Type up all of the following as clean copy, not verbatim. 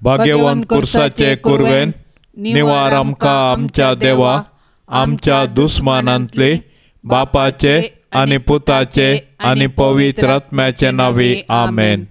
भाग्यवंत कुर्साचे कुरवेन निवार आमकां आमच्या देवा आमच्या दुस्मानांतले बापाचे आनी पुताचे आनी पवित्र आत्म्याचे नांवी आमेन.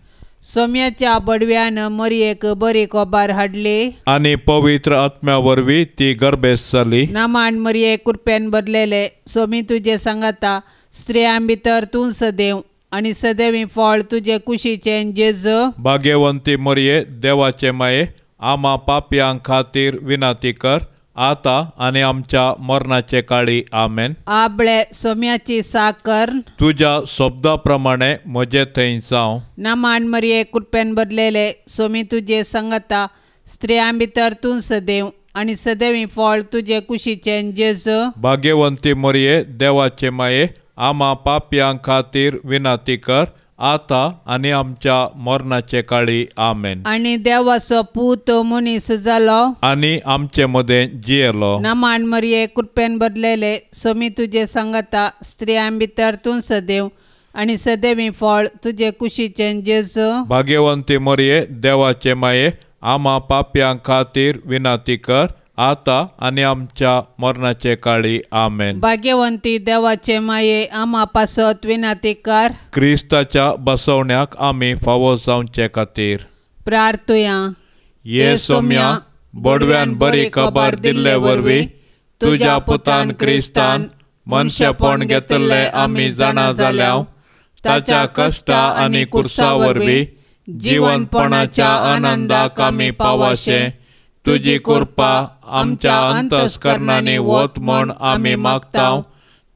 सोम्याच्या बडव्यान मरयेक बरी कोबार हाडली आनी पवित्र आत्म्या वरवीं ती गर्भेस्त जाली. नामान मरये कुरप्यान भरलेले सोमी तुजे सांगाता, स्त्रियां भितर तूं सदैव आनी सदैवी फळ तुजे कुशीचें जेजू. भाग्यवंती मरये देवाचे माये आमा पापयां खातीर विनंती कर आता आनी आमच्या मरणाचे काळी आमेन. आबळे सोम्याची साकर तुज्या शब्दा प्रमाणे म्हजे थंय जावं. नामान मरये कुरप्यान भरलेले सोमी तुजे सांगाता, स्त्रियां भितर तूं सदैव आनी सदैवी फळ तुजे कुशीचें जेजू. भाग्यवंती मरये देवाचे माये आमा पापयां खातीर विनंती कर आता आनी आमच्या मरणाचे काळी आमेन. आनी देवाचो पूत मनीस जालो आनी आमचे मदें जियेलो. नामान मरये कुरप्यान भरलेले सोमी तुजे सांगाता, स्त्रियां भितर तूं सदैव आनी सदैवी फळ तुजे कुशीचें जेजू. भाग्यवंती मरये देवाचे माये आमा पापयां खातीर विनंती कर आता आनी आमच्या मरणाचे काळी आमेन. भाग्यवंती देवाचे माये आमा पासत विनंती कर. क्रिस्ताच्या बसवण्याक आमी फावो जावचे खातीर प्रार्थुया. ये सोम्या बडव्यान बरी खबर दिल्ले वरवीं तुज्या पुतान क्रिस्तान मनशेपण घेतिल्लें आमी जाणा जाल्या. ताच्या कश्टा आनी कुर्सा वरवीं जिवनपणाच्या आनंदाक आमी पावाशें तुजी कृपा आमच्या अंतस्करणांनी वत म्हण आमी मागता.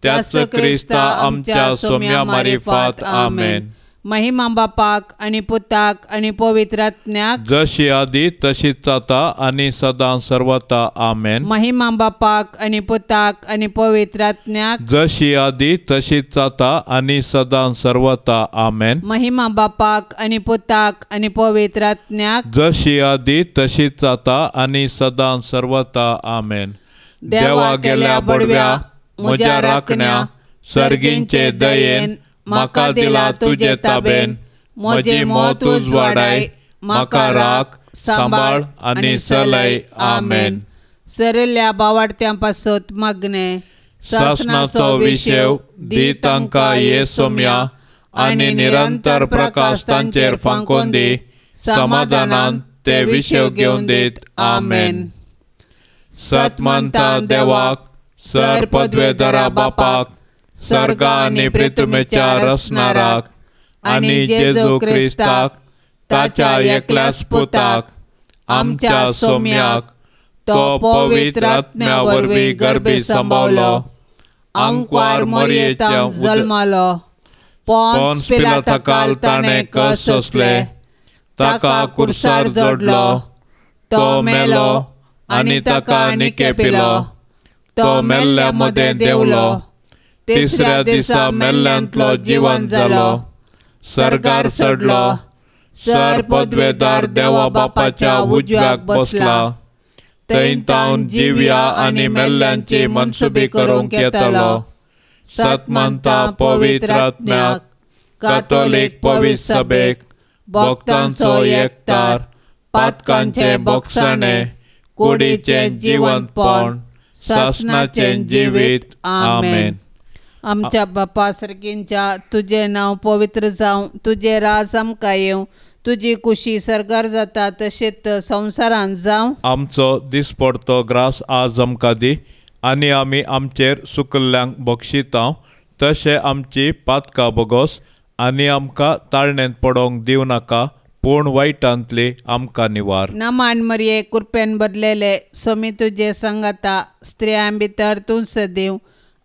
त्याच क्रिस्ता आमच्या सोम्या मारिफात आमेन. महिमा बापाक आनी पुताक आनी पवित्र आत्म्याक, जशी आदी तशीच जाता आनी सदां सर्वता आमेन. महिमा बापाक आनी पुताक आनी पवित्र आत्म्याक, जशी आदी तशीच जाता आनी सदां सर्वता आमेन. महिमा बापाक आनी पुताक आनी पवित्र आत्म्याक, जशी आदी तशीच जाता आनी सदां सर्वता आमेन. देवा गेल्या बडव्या म्हज्या राखण्या सर्गींचे दयेन म्हाका दिला तुजे ताबेन. म्हजी मौत उजवाडाय म्हाका राख सांबाळ आनी चलय आमेन. सरिल्ल्या बावाडत्यां पासत मागणें. सासणाचो विशेव दी तांकां ये सोम्या आनी निरंतर प्रकाश तांचेर फांकोवन दी. समाधानान ते विशेव घेवन दीत आमेन. सत मानता देवाक सर पदवेधरा बापाक सर्गा आनी पृथ्वीच्या रचणाराक आनी जेजू क्रिस्ताक ताच्या एकल्याच पुताक आमच्या सोम्याक तो पवित्र आत्म्या वरवीं गर्भी सांबावलो. आंकवार मरयेच्या जल्मालो. पोन्स पिलाता ताणें कश्ट सोंसले, ताका कुर्सार जोडलो, तो मेलो आनी ताका निकेपिलो. तो मेल्ल्या मदें देंवलो, तिसऱ्या दिसा मेल्ल्यांतलो जिवन जालो, सर्गार चडलो, सर पदवेदार देवा बापाच्या उजव्याक बसला. थंय तावन जिव्या आनी मेल्ल्यांची मनसुबी करूंक येतलो. सत मानता पवित्र आत्म्याक कातोलीक पवित्र सभेक भक्तांचो एकतार पातकांचें बोगसाणें कुडीचें जिवंतपण सासणाचें जिवीत आमेन. आमच्या बापा सर्गींच्या तुजें नांव पवित्र जावं, तुजें राज आमकां येवं, तुजी कुशी सर्गार जाता तशेंच संवसारांत जावं. आमचो दिसपडतो ग्रास आज आमकां दी आनी आमी आमचेर सुकल्ल्यांक बक्षिता तशें आमची पातकां बोगोस आनी आमकां ताळणेंत पडोवंक दिवं नाका पूण वायटांतली आमकां निवार. नमान मरये कृपेन भरलेले सोमी तुजे संगता, स्त्रियां भितर तूं सदैव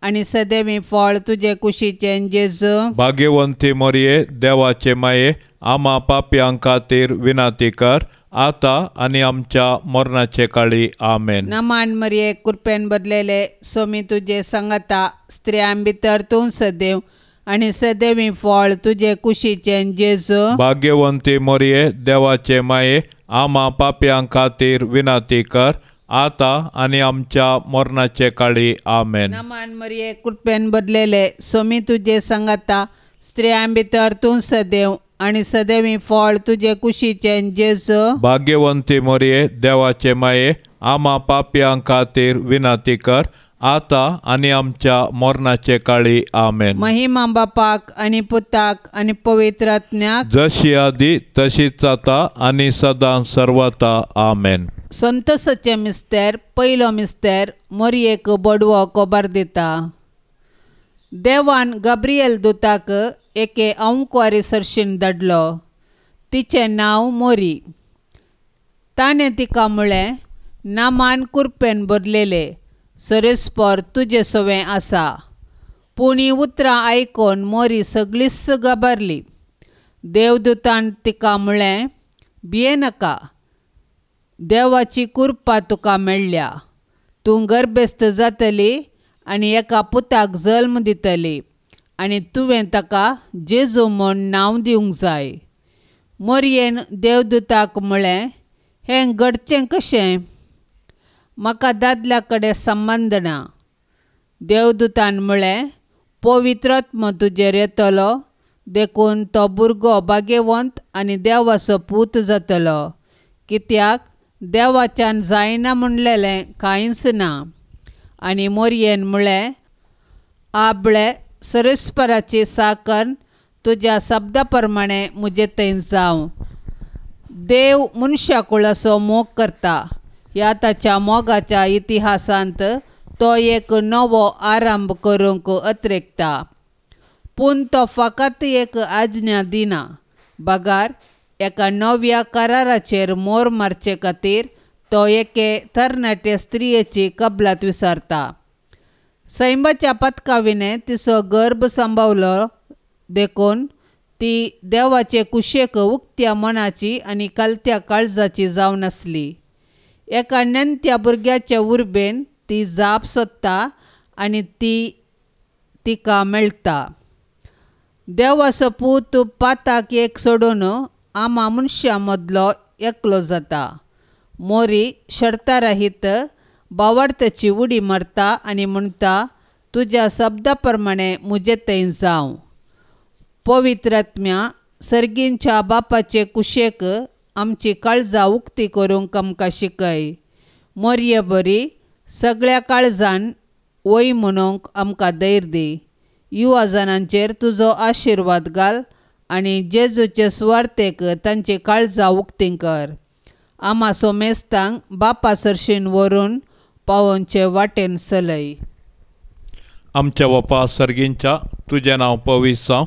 आनी सदैवी फळ तुजे कुशीचें जेजू. भाग्यवंती मरये देवाचे माये आमा पापयां खातीर विनंती कर आता आनी आमच्या मरणाचे काळी आमेन. नमान मरये कृपेन भरलेले सोमी तुजे संगता, स्त्रियां भितर तूं सदैव आनी सदैवी फळ तुजे कुशीचें जेजू. भाग्यवंती मरये देवाचे माये आमा पापयां खातीर विनंती कर आता आनी आमच्या मरणाचे काळी आमेन. नमान मरये कृपेन भरलेले सोमी तुजे संगता, स्त्रियां भितर तूं सदैव आनी सदैवी फळ तुजे कुशीचें जेजू. भाग्यवंती मोरये, देवाचे माये, आमा पापयां खातीर विनंती कर आता आनी आमच्या मरणाचे काळी. आमेन. महिमा बापाक आनी पुताक आनी पवित्र आत्म्याक, जशी आदी तशीच आता आनी सदां सर्वता. आमेन. संतोषाचे मिस्तेर. पयलो मिस्तेर मोरयेक बडवो कोबार दिता. देवान गब्रियल दुताक एके अंकुवारी सरशीन धाडलो. तिचें नांव मोरी. ताणें तिका म्हळें, नामान कुरपेन भरलेले सरेस्पर तुजे सवें आसा. पूण हीं उतरां आयकून मोरी सगळीच घाबरली. देवदूतान तिका म्हळें, भियेनाका, देवाची कृपा तुका मेळ्ळ्या. तूं गर्भेस्त जातली आनी एका पुताक जल्म दितली आनी तुवें ताका जेजू म्हूण नांव दिवंक जाय. मोरयेन देवदूताक म्हळें, हें घडचें कशें? म्हाका दादल्या कडेन संबंद ना. देवदूतान म्हळें, पवित्र आत्मो तुजेर येतलो, देखून तो भुरगो भाग्यवंत आनी देवाचो पूत जातलो. कित्याक देवाच्यान जायना म्हणलेलें कांयच ना. आनी मोरयेन म्हळें, आबळे सरेस्पराची साकन तुज्या शब्दा प्रमाणे म्हजे थंय जावं. देव मनशा कुळाचो मोग करता. ह्या ताच्या मोगाच्या इतिहासांत तो एक नवो आरंभ करूंक अत्रेकता. पूण तो फकत एक आज्ञा दिना, बगार एका नव्या कराराचेर मोर मारचे खातीर तो एके तरणाटे स्त्रियेची कबलात विसरता. सैमाच्या पदका विणें तिचो गर्भ सांबावलो, देखून ती देवाचे कुशेक उक्त्या मनाची आनी कलत्या काळजाची जावन आसली. एका नेणत्या भुरग्याचे उर्बेन ती जाप सोदता आनी ती तिका मेळटा. देवाचो पूत पाताक एक सोडून आमा मनशां मदलो एकलो जाता. मोरी शर्तारहीत बावडत्याची उडी मारता आनी म्हणटा, तुज्या शब्दा प्रमाणे म्हजे थंय जावं. पवित्र आत्म्या, सर्गींच्या बापाचे कुशेक आमची काळजां उक्ती करूंक आमकां शिकय. मोरये बरी सगळ्या काळजान वय म्हणूंक आमकां धैर्य दी. युवा जाणांचेर तुजो आशिर्वाद घाल आनी जेजूचे सुवार्थेक तांची काळजां उक्ती कर. आमा सोमेस्तांक बापा सरशीन व्हरून पावोवचे वाटेन चलय. आमच्या बापा सर्गींच्या, तुजें नांव पवित्र जावं,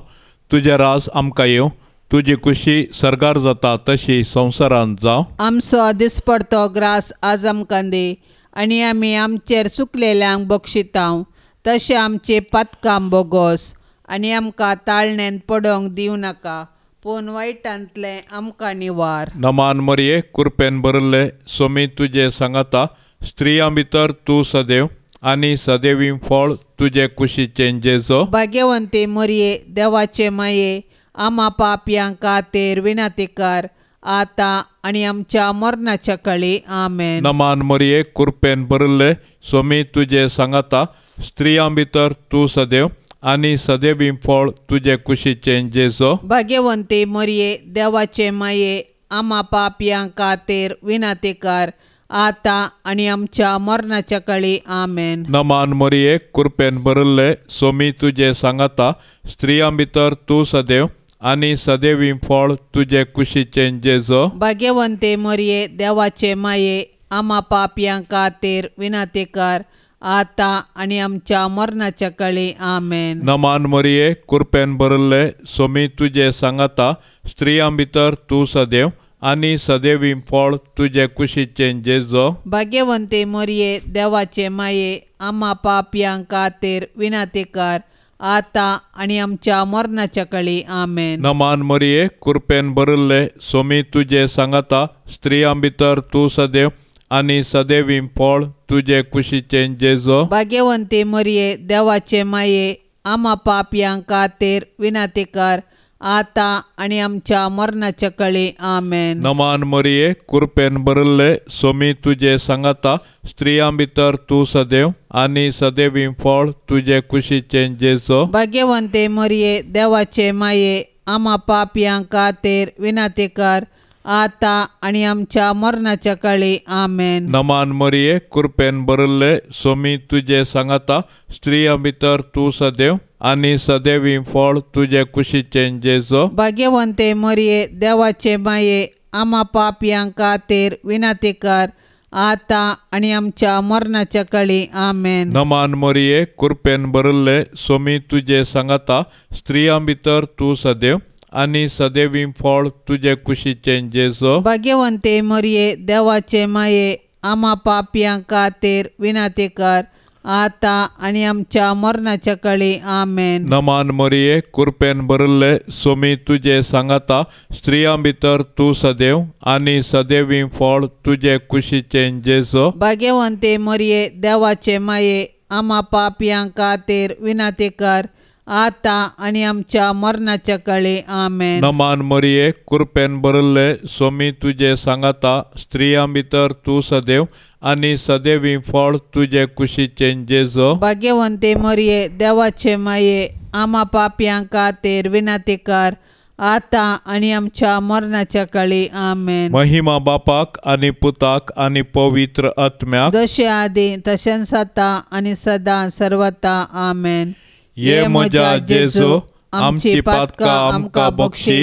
तुजें राज आमकां येवं, तुजी खुशी सर्गार जाता तशी संवसारांत जावं. आमचो दिसपडतो ग्रास आज आमकां दी आनी आमी आमचेर चुकलेल्यांक बक्षितांव, तशें आमचें पातकां बोगोस आनी आमकां ताळणेंत पडोवंक दिवं नाका, पूण वायटांतलें आमकां निवार. नमान मरये, कुरपेन भरिल्ले सोमी तुजे सांगाता, स्त्रियां भितर तूं सदैव आनी सदैवी फळ तुजे कुशीचें जेजो. भाग्यवंती मरये, देवाचे माये, आमा पापयां खातीर विनंती कर आता आनी आमच्या मरणाच्या काळी. आमेन. नमान मरये, कुरपेन भरिल्ले सोमी तुजे सांगाता, स्त्रियां भितर तूं सदैव आनी सदैवी फळ तुजे कुशीचें जेजो. भाग्यवंती मरये, देवाचे माये, आमा पापयां खातीर विनंती कर आता आनी आमच्या मरणाच्या काळी. आमेन. नमान मरये, कुरपेन भरिल्ले सोमी तुजे सांगाता, स्त्रियां भितर तूं सदैव आनी सदैवी फळ तुजे कुशीचें जेजो. भाग्यवंती मरये, देवाचे माये, आमा पापयां खातीर विनंती कर आता आनी आमच्या मरणाच्या काळी. आमेन. नमान मरये, कुरपेन भरिल्ले सोमी तुजे सांगाता, स्त्रियां भितर तूं सदैव आनी सदैवी फळ तुजे कुशीचें जेजो. भाग्यवंती मरये, देवाचे माये, आमा पापयां खातीर विनंती कर आता आनी आमच्या मरणाच्या काळी. आमेन. नमान मरये, कुरपेन भरिल्ले सोमी तुजे सांगाता, स्त्रियां भितर तूं सदैव आनी सदैवी फळ तुजे कुशीचें जेजो. भाग्यवंती मरये, देवाचे माये, आमा पापयां खातीर विनंती कर आता आनी आमच्या मरणाच्या काळी. आमेन. नमान मरये, कुरपेन भरिल्ले सोमी तुजे सांगाता, स्त्रियां भितर तूं सदैव आनी सदैवी फळ तुजे कुशीचें जेजो. भाग्यवंती मरये, देवाचे माये, आमा पापयां खातीर विनंती कर आतां आनी आमच्या मरणाच्या काळी. आमेन. नमान मरिये, कृपेन भरिल्ले, सोमी तुजे सांगाता, स्त्रियां भितर तूं सदैव आनी सदैवी फळ तुजे कुशीचें जेजू. भाग्यवंते मरिये, देवाचे माये, आमा पापयां खातीर विनंती कर आतां आनी आमच्या मरणाच्या काळी. आमेन. नमान मरिये, कृपेन भरिल्ले, सोमी तुजे सांगाता, स्त्रियां भितर तूं सदैव आनी सदैवी फळ तुजे कुशीचें जेजू. भाग्यवंते मरिये, देवाचे माये, आमा पापयां खातीर विनंती कर आतां आनी आमच्या मरणाच्या काळी. आमेन. नमान मरिये, कृपेन भरिल्ले, सोमी तुजे सांगाता, स्त्रियां भितर तूं सदैव आनी सदैवी फळ तुजे कुशीचें जेजू. भाग्यवंते मरिये, देवाचे माये, आमा पापयां खातीर विनंती कर आतां आनी आमच्या मरणाच्या काळी. आमेन. नमान मरिये, कृपेन भरिल्ले, सोमी तुजे सांगाता, स्त्रियां भितर तूं सदैव आनी सदैवी फळ तुजे कुशीचें जेजू. भाग्यवंते मरिये, देवाचे माये, आमा पापयां खातीर विनंती कर आतां आनी आमच्या मरणाच्या काळी. आमेन. महिमा बापाक आनी पुताक आनी पवित्र आत्म्याक, जशें आदी तशेंच आतां आनी सदां सर्वता. आमेन. ये म्हज्या जेजू, आमची पातकां आमकां बक्षी,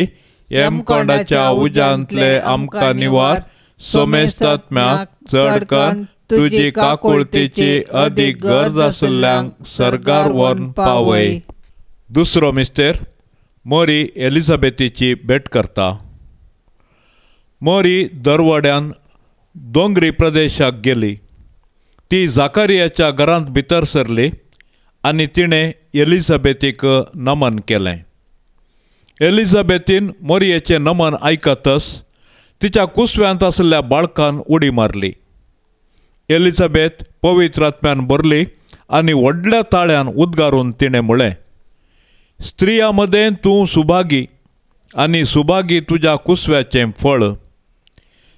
यमकोंडाच्या उज्यांतले आमकां निवार, सोमेस्तात्म्याक चड कर तुजी काकुळतीची अदीक गरज आशिल्ल्यांक सर्गार व्हरून पावय. दुसरो मिस्तेर मोरी एलिझाबेथीची भेट करता. मोरी दरवड्यान दोंगरी प्रदेशाक गेली. ती जाकारियाच्या घरांत भितर सरली आनी तिणें एलिझाबेथीक नमन केलें. एलिझाबेथीन मोरयेचें नमन आयकतच तिच्या कुसव्यांत आशिल्ल्या बाळकान उडी मारली. एलिझाबेथ पवित्र आत्म्यान भरली आनी व्हडल्या ताळ्यान उद्गारून तिणें म्हळें, स्त्रियां मदें तूं सुभागी आनी सुभागी तुज्या कुसव्याचें फळ.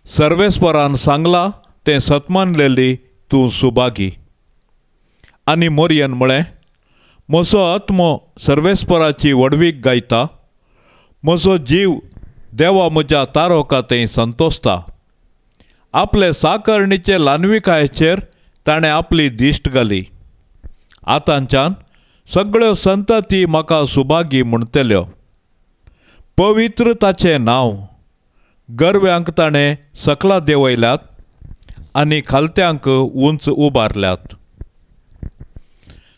सर्वेस्वरान सांगलां तें सतमानलेली तूं सुभागी. आनी मोरयेन म्हळें, म्हजो आत्मो सर्वेस्पराची व्हडवीक गायता, म्हजो जीव देवा म्हज्या तारोका थंय संतोसता. आपले साकरणीचे ल्हानविकायेचेर ताणें आपली दिश्ट घाली. आतांच्यान सगळ्यो संतती म्हाका सुभागी म्हणटल्यो. पवित्र ताचें नांव. गरव्यांक ताणें सकला देंवयल्यात आनी खालत्यांक उंच उबारल्यात.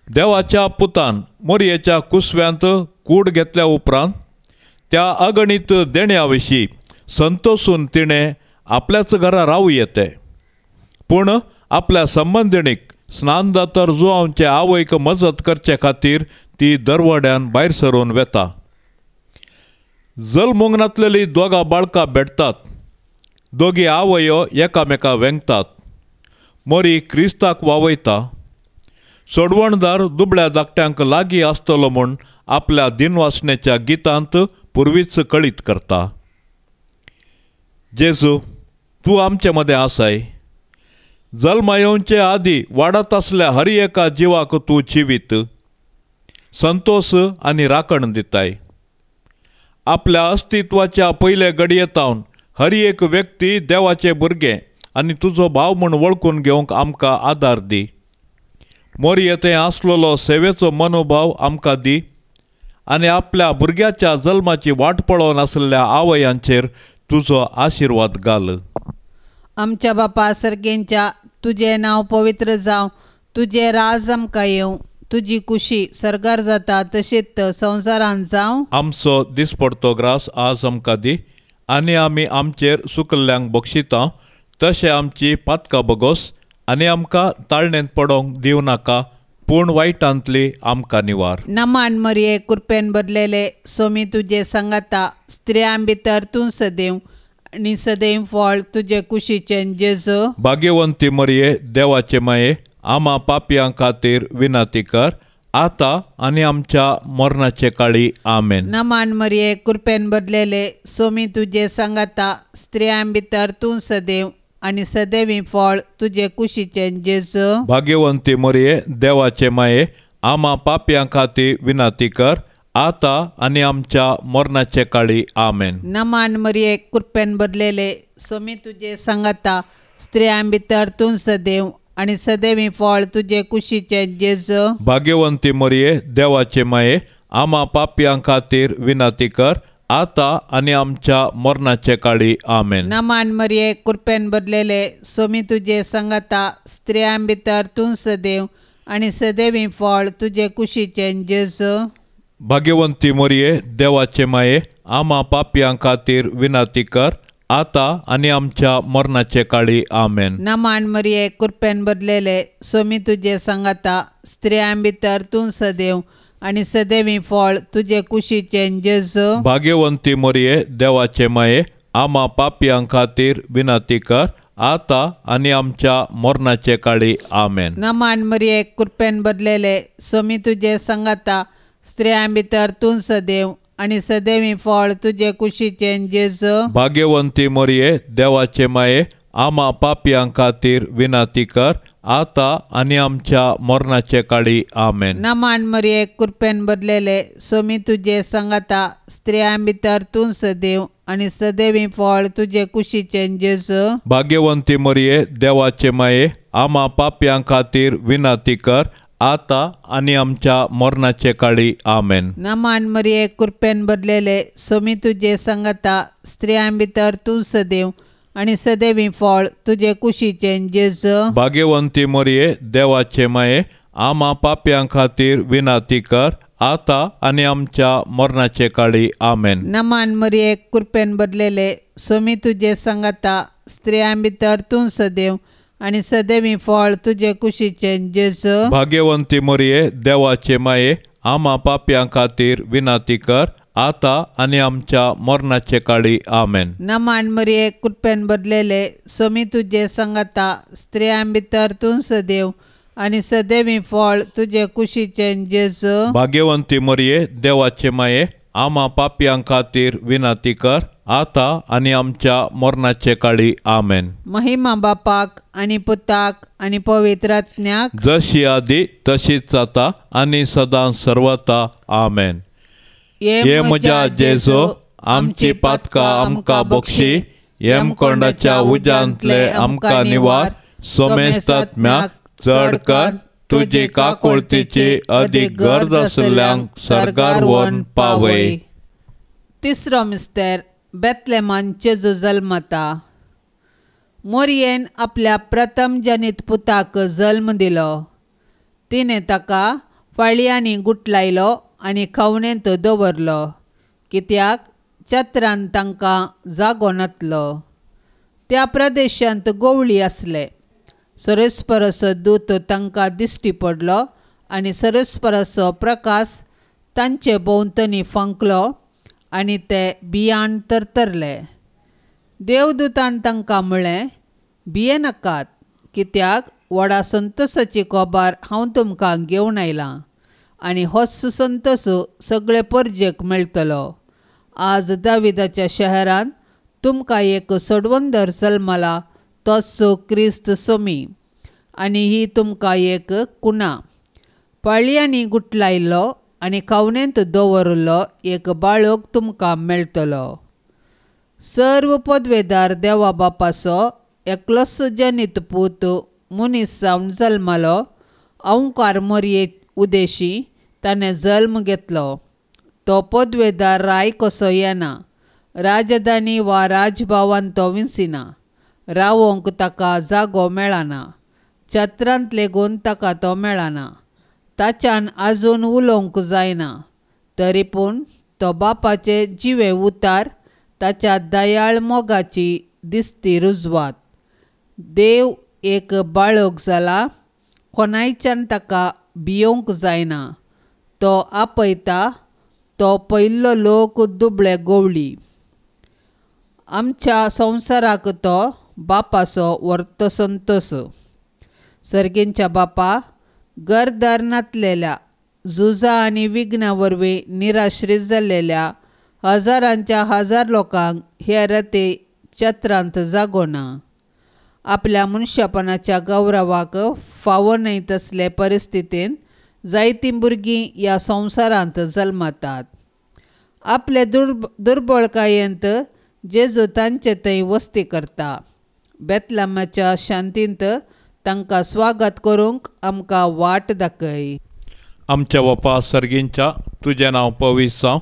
देवाच्या पुतान मोरयेच्या कुसव्यांत कूड घेतल्या उपरांत त्या अगणीत देण्या विशीं संतोसून तिणें आपल्याच घरा रावू येते. पूण आपल्या संबंदिणीक स्नानदातर जुआंवचे आवयक मजत करचे खातीर ती दरवड्यान भायर सरून वेता. जल्मूंक नातलेली दोगां बाळकां भेटतात. दोगी आवयो एकामेका वेंगतात. मोरी क्रिस्ताक वावयता. सोडवणदार दुबळ्या धाकट्यांक लागीं आसतलो म्हूण आपल्या दिनवासनेच्या गितांत पुर्वीच कळीत करता. जेजू, तूं आमचे मदें आसाय. जल्मा येवचे आदी वाडत आसल्या हर एका जिवाक तूं जिवीत संतोष आनी राखण दिताय. आपल्या अस्तित्वाच्या पयले घडयेतावन हर एक व्यक्ती देवाचे भुरगें आनी तुजो भाव म्हूण वळखून घेवंक आमकां आदार दी. मोरये थंय आसलेलो सेवेचो मनोभाव आमकां दी आनी आपल्या भुरग्याच्या जल्माची वाट पळोवन आशिल्ल्या आवयांचेर तुजो आशिर्वाद घाल. आमच्या बापा सर्गेंच्या, तुजें नांव पवित्र जावं, तुजें राज आमकां येवं, तुजी कुशी सर्गार जाता तशीच संवसारांत जावं. आमचो दिसपडतो ग्रास आज आमकां दी आनी आमी आमचेर सुकल्ल्यांक बक्षिता तशें आमची पातकां बगोस आनी आमकां ताळणेंत पडोवंक दिवं नाका, पूण वायटांतली आमकां निवार. नमान मरिये, कृपेन भरलेले, सोमी तुजे सांगाता, स्त्रियां भितर तूं सदैव आनी सदैव फळ तुजे कुशीचें जेजू. भाग्यवंती मरिये, देवाचे माये, आमा पापयां खातीर विनंती कर आतां आनी आमच्या मरणाचे काळी. आमेन. नमान मरिये, कृपेन भरलेले, सोमी तुजे सांगाता, स्त्रियां भितर तूं सदैव आनी सदैवी फळ तुजे कुशीचें जेजू. भाग्यवंती मरिये, देवाचे माये, आमा पापयां खातीर विनंती कर आतां आनी आमच्या मरणाचे काळी. आमेन. नमान मरिये, कृपेन भरलेले, स्वामी तुजे सांगाता, स्त्रियां भितर तूं सदैव आनी सदैवी फळ तुजे कुशीचे जेजू. भाग्यवंती मरिये, देवाचे माये, आमा पापयां खातीर विनंती कर, आतां आनी आमच्या मरणाचे काळी. आमेन. नमान मरिये, कृपेन भरलेले, स्वामी तुजे सांगाता, स्त्रियां भितर तूं सदैव आनी सदैवी फळ तुजे कुशीचे जेजू. भाग्यवंती मरिये, देवाचे माये, आमा पापयां खातीर विनंती कर, आतां आनी आमच्या मरणाचे काळी. आमेन. नमान मरिये, कृपेन भरलेले, स्वामी तुजे सांगाता, स्त्रियां भितर तूं सदैव आनी सदैवी फळ तुजे कुशीचे जेजू. भाग्यवंती मरिये, देवाचे माये, आमा पापयां खातीर विनंती कर, आतां आनी आमच्या मरणाचे काळी. आमेन. नमान मरिये, कृपेन भरलेले, स्वामी तुजे सांगाता, स्त्रियां भितर तूं सदैव आनी सदैवी फळ तुजे कुशीचे जेजू. भाग्यवंती मरिये, देवाचे माये, आमा पापयां खातीर विनंती कर, आतां आनी आमच्या मरणाचे काळी. आमेन. नमान मरिये, कृपेन भरलेले, स्वामी तुजे सांगाता, स्त्रियां भितर तूं सदैव आनी सदैवी फळ तुजे कुशीचे जेजू. भाग्यवंती मरिये, देवाचे माये, आमा पापयां खातीर विनंती कर, आतां आनी आमच्या मरणाचे काळी. आमेन. नमान मरिये, कृपेन भरलेले, स्वामी तुजे सांगाता, स्त्रियां भितर तूं सदैव आनी सदैवी फळ तुजे कुशीचे जेजू. भाग्यवंती मरिये, देवाचे माये, आमा पापयां खातीर विनंती कर, आतां आनी आमच्या मरणाचे काळी. आमेन. नमान मरिये, कृपेन भरलेले, स्वामी तुजे सांगाता, स्त्रियां भितर तूं सदैव आनी सदैवी फळ तुजे कुशीचे जेजू. भाग्यवंती मरिये, देवाचे माये, आमा पापयां खातीर विनंती कर, आतां आनी आमच्या मरणाचे काळी. आमेन. नमान मरिये, कृपेन भरलेले, स्वामी तुजे सांगाता, स्त्रियां भितर तूं सदैव आनी सदैवी फळ तुजे कुशीचे जेजू. भाग्यवंती मरिये, देवाचे माये, आमा पापयां खातीर विनंती कर, आतां आनी आमच्या मरणाचे काळी. आमेन. महिमा बापाक आनी पुताक आनी पवित्र आत्म्याक, जशी आदी तशीच आतां आनी सदां सर्वता. आमेन. हे म्हज्या जेजू, आमची पातकां आमकां बक्षी, यमकोंडाच्या उज्यांतले आमकां निवार, सोमेस्तात्म्याक चड कर तुजी काकुळतीची अदीक गरज आशिल्ल्यांक सर्गार व्हरून पावय. तिसरो मिस्तेर, बेतलेमान जेजू जल्मता. मोरयेन आपल्या प्रथम जनीत पुताक जल्म दिलो. तिणें ताका फाळयांनी गुटलायलो आनी खवणेंत दवरलो, कित्याक चत्रान तांकां जागो नातलो. त्या प्रदेशांत गोवळी आसले. सरस्पराचो दूत तांकां दिश्टी पडलो आनी सरस्पराचो प्रकाश तांचे भोंवतणी फांकलो आनी ते भियान तरतरले. देवदूतान तांकां म्हळें, भियेनाकात, कित्याक व्हडा संतोसाची खबर हांव तुमकां घेवन आयलां आनी होच संतोस सगळे परजेक मेळटलो. आज दाविदाच्या शहरांत तुमकां एक सोडवंदर जल्मला, तोच क्रिस्त सोमी, आनी ही तुमकां एक कुणा. पाळयांनी गुटलायल्लो आनी खावणेंत दवरिल्लो एक बाळक तुमकां मेळटलो. सर्व पदवेदार देवा बापाचो एकलोच जनीत पूत मनीस जावन जल्मलो. अंकार मोरये उदेशी ताणें जल्म घेतलो. तो पदवेदार राय कसो येना, राजधानी वा राजभावान तो विंसिना, रावोंक ताका जागो मेळना, छत्रांत लेगून ताका तो मेळना, ताच्यान आजून उलोवंक जायना, तरी पूण तो बापाचे जिवे उतार ताच्या दयाळ मोगाची दिसती रुजवात. देव एक बाळक जाला, कोणायच्यान ताका भियोवंक जायना. तो आपयता तो पयलो लोक दुबळे गोवळी. आमच्या संवसाराक तो बापाचो व्हरतो संतोस. सर्गींच्या बापा, घरदार नातलेल्या, झुजां आनी विघ्नां वरवीं निराश्रीत जाल्लेल्या हजारांच्या हजार लोकांक हे रते चत्रांत जागो ना. आपल्या मनशापणाच्या गौरवाक फावो न्हय तसले परिस्थितींत जायतीं भुरगीं ह्या संवसारांत जल्मतात. आपले दुर्बळकायेंत जेजू तांचे थंय वस्ती करता. बेतलमाच्या शांतींत तांकां स्वागत करूंक आमकां वाट दाखय. आमच्या बापा सर्गींच्या, तुजें नांव पवित्र जावं,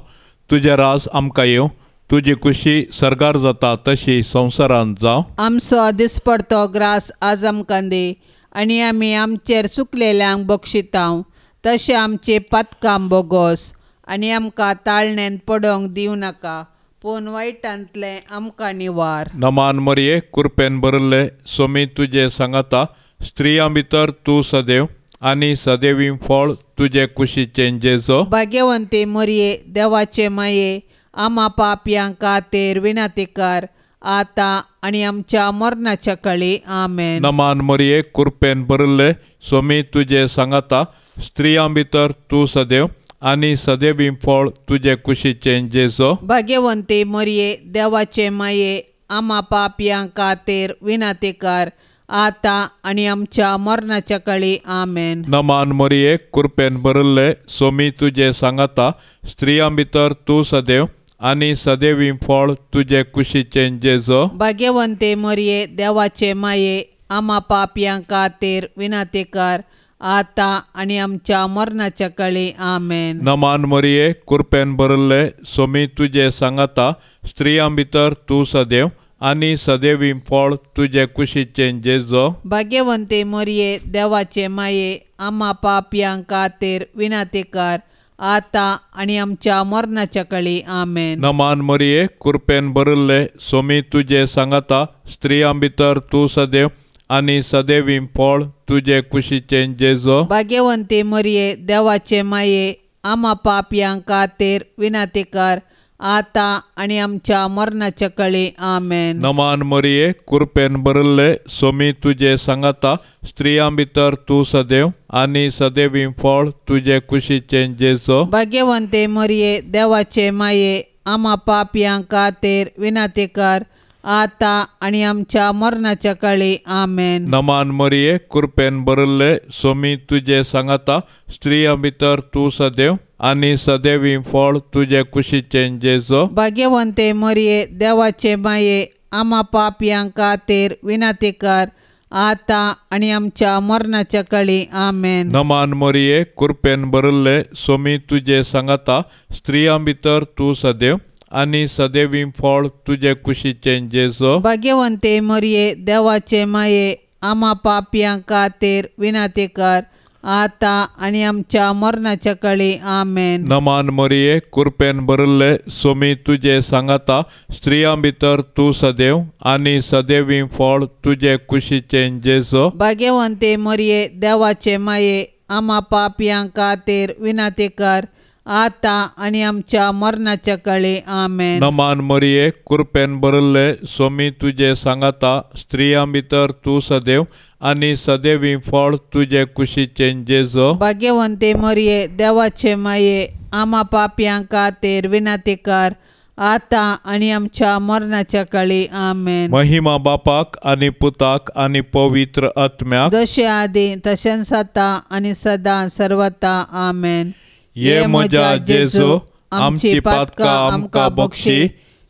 तुजें राज आमकां येवं, तुजी खुशी सर्गार जाता तशी संवसारांत जावं. आमचो दिसपडतो ग्रास आज आमकां दी आनी आमी आमचेर चुकलेल्यांक बक्षितांव तशें आमचें पातकां बोगोस आनी आमकां ताळणेंत पडोवंक दिवं नाका, पूण वायटांतलें आमकां निवार. नमान मरये, कृपेन भरिल्ले, सोमी तुजे सांगाता, स्त्रियां भितर तूं सदैव आनी सदैवी फळ तुजे कुशीचें जेजो. भाग्यवंती मरये, देवाचे माये, आमा पापयां खातीर विनंती कर आतां आनी आमच्या मरणाच्या कळी. आमेन. नमान मरये, कृपेन भरिल्ले, सोमी तुजे सांगाता, स्त्रियां भितर तूं सदैव आनी सदैवी फळ तुजे कुशीचें जेजो. भाग्यवंती मरये, देवाचे माये, आमा पापयां खातीर विनंती कर आतां आनी आमच्या मरणाच्या कळी. आमेन. नमान मरये, कृपेन भरिल्ले, सोमी तुजे सांगाता, स्त्रियां भितर तूं सदैव आनी सदैवी फळ तुजे कुशीचें जेजो. भाग्यवंती मरये, देवाचे माये, आमा पापयां खातीर विनंती कर आतां आनी आमच्या मरणाच्या कळी. आमेन. नमान मरये, कृपेन भरिल्ले, सोमी तुजे सांगाता, स्त्रियां भितर तूं सदैव आनी सदैवी फळ तुजे कुशीचें जेजो. भाग्यवंती मरये, देवाचे माये, आमा पापयां खातीर विनंती कर आतां आनी आमच्या मरणाच्या कळी. आमेन. नमान मरये, कृपेन भरिल्ले, सोमी तुजे सांगाता, स्त्रियां भितर तूं सदैव आनी सदैवी फळ तुजे कुशीचें जेजो. भाग्यवंती मरये, देवाचे माये, आमा पापयां खातीर विनंती कर आतां आनी आमच्या मरणाच्या कळी. आमेन. नमान मरये, कृपेन भरिल्ले, सोमी तुजे सांगाता, स्त्रियां भितर तूं सदैव आनी सदैवी फळ तुजे कुशीचें जेजो. भाग्यवंती मरये, देवाचे माये, आमा पापयां खातीर विनंती कर आतां आनी आमच्या मरणाच्या कळी. आमेन. नमान मरये, कृपेन भरिल्ले, सोमी तुजे सांगाता, स्त्रियां भितर तूं सदैव आनी सदैवी फळ तुजे कुशीचें जेजो. भाग्यवंते मरये, देवाचे माये, आमा पापयां खातीर विनंती कर आतां आनी आमच्या मरणाच्या कळी. आमेन. नमान मरये, कृपेन भरिल्ले, सोमी तुजे सांगाता, स्त्रियां भितर तूं सदैव आनी सदैवी फळ तुजे कुशीचें जेजो. भाग्यवंते मरये, देवाचे माये, आमा पापयां खातीर विनंती कर आतां आनी आमच्या मरणाच्या कळी. आमेन. नमान मरये, कृपेन भरिल्ले, सोमी तुजे सांगाता, स्त्रियां भितर तूं सदैव आनी सदैवी फळ तुजे कुशीचें जेजो. भाग्यवंते मरये, देवाचे माये, आमा पापयां खातीर विनंती कर आतां आनी आमच्या मरणाच्या कळी. आमेन. नमान मरये, कृपेन भरिल्ले, सोमी तुजे सांगाता, स्त्रियां भितर तूं सदैव आनी सदैवी फळ तुजे कुशीचें जेजो. भाग्यवंती मरये, देवाचे माये, आमा पापयां खातीर विनंती कर आतां आनी आमच्या मरणाच्या कळी. आमेन. महिमा बापाक आनी पुताक आनी पवित्र आत्म्याक, जशें आदी तशेंच आतां आनी सदां सर्वता. आमेन. ये म्हज्या जेजू, आमची पातकां आमकां बक्षी,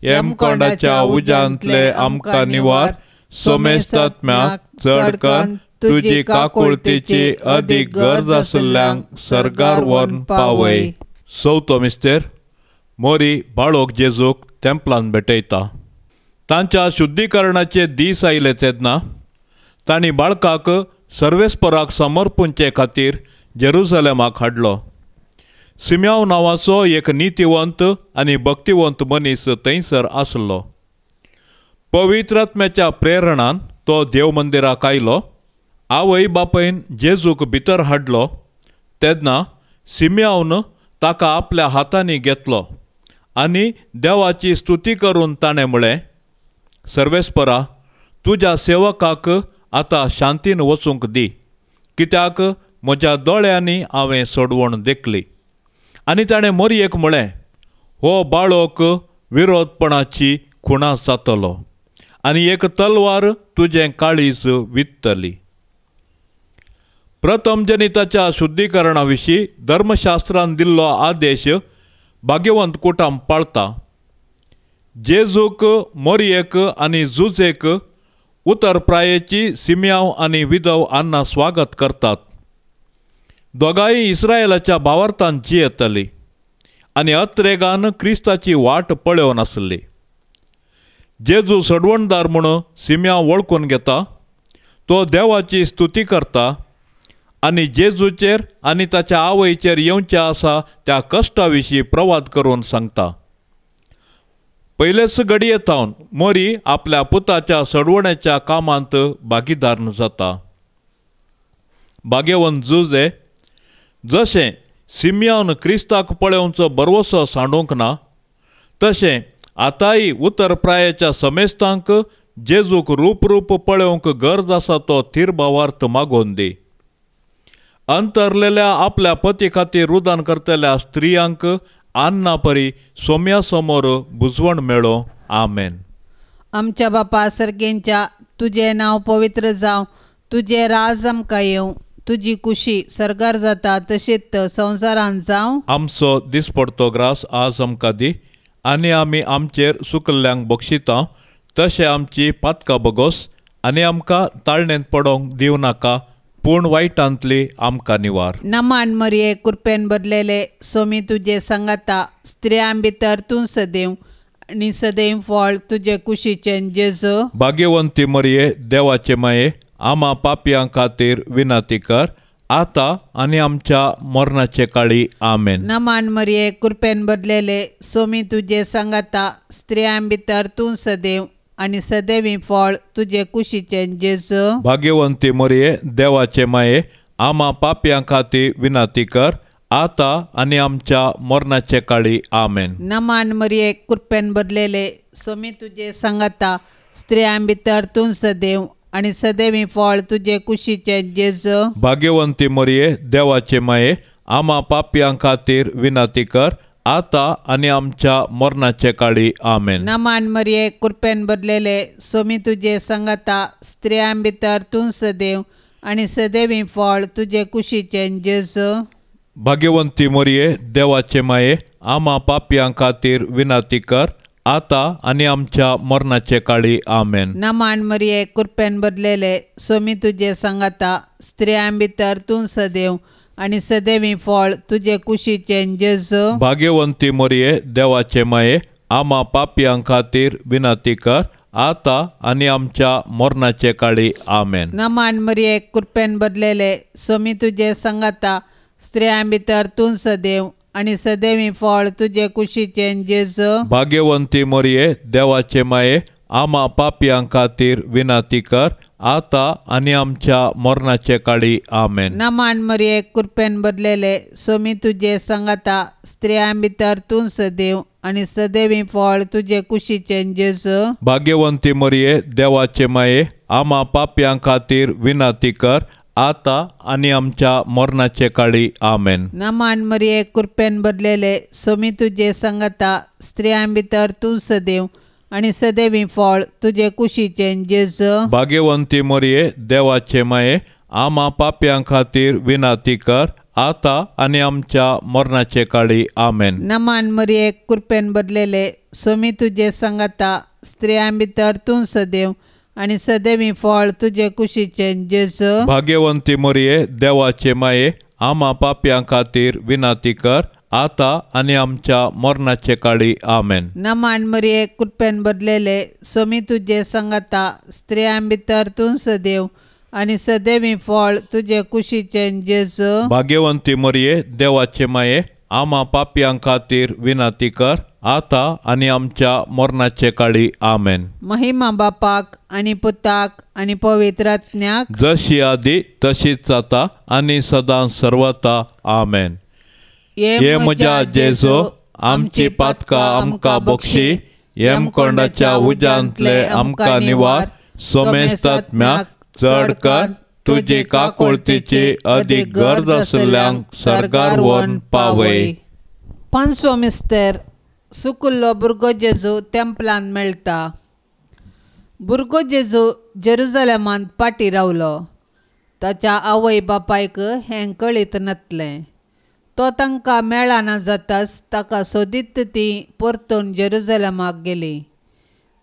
यमकोंडाच्या उज्यांतले आमकां निवार, सोमेस्तात्म्याक चड कर तुजी काकुळतीची अदीक गरज आशिल्ल्यांक सर्गार व्हरून पावय. चवथो मिस्तेर. मोरी बाळोक जेजूक तेंपलान भेटयता. तांच्या शुद्धीकरणाचे दीस आयले तेन्ना तांणी बाळकाक सर्वेस्पराक समर्पूंचे खातीर जेरुजलेमाक हाडलो. सिम्याव नांवाचो एक नितीवंत आनी भक्तिवंत मनीस थंयसर आसलो. पवित्रात्म्याच्या प्रेरणान तो देव मंदिराक आयलो. आवय बापायन जेजूक भितर हाडलो तेन्ना सिम्यावन ताका आपल्या हातांनी घेतलो आनी देवाची स्तुती करून ताणें म्हळें, सर्वेस्परा, तुज्या सेवकाक आतां शांतीन वचूंक दी, कित्याक म्हज्या दोळ्यांनी हांवें सोडवण देखली. आनी ताणें मोरयेक म्हळें, हो बाळोक विरोधपणाची खुणा जातलो आनी एक तलवार तुजें काळीज वित्तली. प्रथम जनिताच्या शुद्धीकरणा विशीं धर्मशास्त्रान दिल्लो आदेश भाग्यवंत कुटाम पाळता. जेजूक, मोरयेक आनी जुजेक उतर प्रायेची सिम्यांव आनी विधव आन्ना स्वागत करतात. दोगांय इस्रायलाच्या भावार्थान जियेतली आनी अत्रेगान क्रिस्ताची वाट पळोवन आसली. जेजू सडवणदार म्हूण सिम्यांव वळखून घेता. तो देवाची स्तुती करता आनी जेजूचेर आनी ताच्या आवयचेर येवचें आसा त्या कश्टा विशीं प्रवाद करून सांगता. पयलेच घडये थावन मोरी आपल्या पुताच्या सडवण्याच्या कामांत भागीदार जाता. भाग्यवंत जुजे जशें सिम्यान क्रिस्ताक पळोवचो भरवसो सांडूंक ना तशें आतांय उतर प्रायेच्या समेस्तांक जेजूक रूप रूप पळोवंक गरज आसा तो थीर भावार्थ मागोवन दी. अंतरलेल्या आपल्या पती खातीर रुदान करतल्या स्त्रियांक आन्ना परी सोम्या समोर बुजवण मेळो. आमेन. आमच्या बापा सर्गेंच्या, तुजें नांव पवित्र जावं, तुजें राज आमकां येवं, तुजी कुशी सर्गार जाता तशीच संवसारांत जावं. आमचो दिसपडतो ग्रास आज आमकां दी आनी आमी आमचेर सुकल्ल्यांक बक्षिता तशें आमची पातकां बगोस आनी आमकां ताळणेंत पडोवंक दिवं नाका पूण वायटांतली आमकां निवार. नमान मरिये, कृपेन भरलेले, सोमी तुजे सांगाता, स्त्रियां भितर तूं सदैव आनी सदैव फळ तुजे कुशीचें जेजू. भाग्यवंती मरिये, देवाचे माये, आमा पापयां खातीर विनंती कर आतां आनी आमच्या मरणाचे काळी. आमेन. नमान मरिये, कृपेन भरलेले, सोमी तुजे सांगाता, स्त्रियां भितर तूं सदैव आनी सदैवी फळ तुजे कुशीचें जेजू. भाग्यवंती मरिये, देवाचे माये, आमा पापयां खातीर विनंती कर आतां आनी आमच्या मरणाचे काळी. आमेन. नमान मरिये, कृपेन भरलेले, सोमी तुजे सांगाता, स्त्रियां भितर तूं सदैव आनी सदैवी फळ तुजे कुशीचें जेजू. भाग्यवंती मरिये, देवाचे माये, आमा पापयां खातीर विनंती कर आतां आनी आमच्या मरणाचे काळी. आमेन. नमान मरिये, कृपेन भरलेले, सोमी तुजे सांगाता, स्त्रियां भितर तूं सदैव आनी सदैवी फळ तुजे कुशीचें जेजू. भाग्यवंती मरिये, देवाचे माये, आमा पापयां खातीर विनंती कर आतां आनी आमच्या मरणाचे काळी. आमेन. नमान मरिये, कृपेन भरलेले, सोमी तुजे सांगाता, स्त्रियां भितर तूं सदैव आनी सदैवी फळ तुजे कुशीचें जेजू. भाग्यवंती मरिये, देवाचे माये, आमा पापयां खातीर विनंती कर आतां आनी आमच्या मरणाचे काळी. आमेन. नमान मरिये, कृपेन भरलेले, सोमी तुजे सांगाता, स्त्रियां भितर तूं सदैव आनी सदैवी फळ तुजे कुशीचें जेजू. भाग्यवंती मरिये, देवाचे माये, आमा पापयां खातीर विनंती कर आतां आनी आमच्या मरणाचे काळी. आमेन. नमान मरिये, कृपेन भरलेले, सोमी तुजे सांगाता, स्त्रियां भितर तूं सदैव आनी सदैवी फळ तुजे कुशीचें जेजू. भाग्यवंती मरिये, देवाचे माये, आमा पापयां खातीर विनंती कर आतां आनी आमच्या मरणाचे काळी. आमेन. नमान मरिये, कृपेन भरलेले, सोमी तुजे सांगाता, स्त्रियां भितर तूं सदैव आनी सदैवी फळ तुजे कुशीचें जेजू. भाग्यवंती मरिये, देवाचे माये, आमा पापयां खातीर विनंती कर आतां आनी आमच्या मरणाचे काळी. आमेन. नमान मरिये, कृपेन भरलेले, सोमी तुजे सांगाता, स्त्रियां भितर तूं सदैव आनी सदैवी फळ तुजे कुशीचें जेजू. भाग्यवंती मरिये, देवाचे माये, आमा पापयां खातीर विनंती कर आतां आनी आमच्या मरणाचे काळी. आमेन. नमान मरिये, कृपेन भरलेले, सोमी तुजे सांगाता, स्त्रियां भितर तूं सदैव आनी सदैवी फळ तुजे कुशीचें जेजू. भाग्यवंती मरिये, देवाचे माये, आमा पापयां खातीर विनंती कर आतां आनी आमच्या मरणाचे काळी. आमेन. महिमा बापाक आनी पुताक आनी पवित्र आत्म्याक, जशी आदी तशीच आतां आनी सदां सर्वता. आमेन. हे म्हज्या जेजू, आमची पातकां आमकां बक्षी, हेमकोंडाच्या उज्यांतले आमकां निवार, सोमेस्तात्म्याक चड कर तुजी काकुळतीची अदीक गरज आशिल्ल्यांक सर्गार व्हरून पावय. पांचवो मिस्तेर. सुकुल्लो भुरगो जेजू तेंपलान मेळटा. भुरगो जेजू जेरुजलेमांत पाटी रावलो. ताच्या आवय बापायक हें कळीत नातलें. तो तांकां मेळना जाताच ताका सोदीत तीं परतून जेरुजलमाक गेलीं.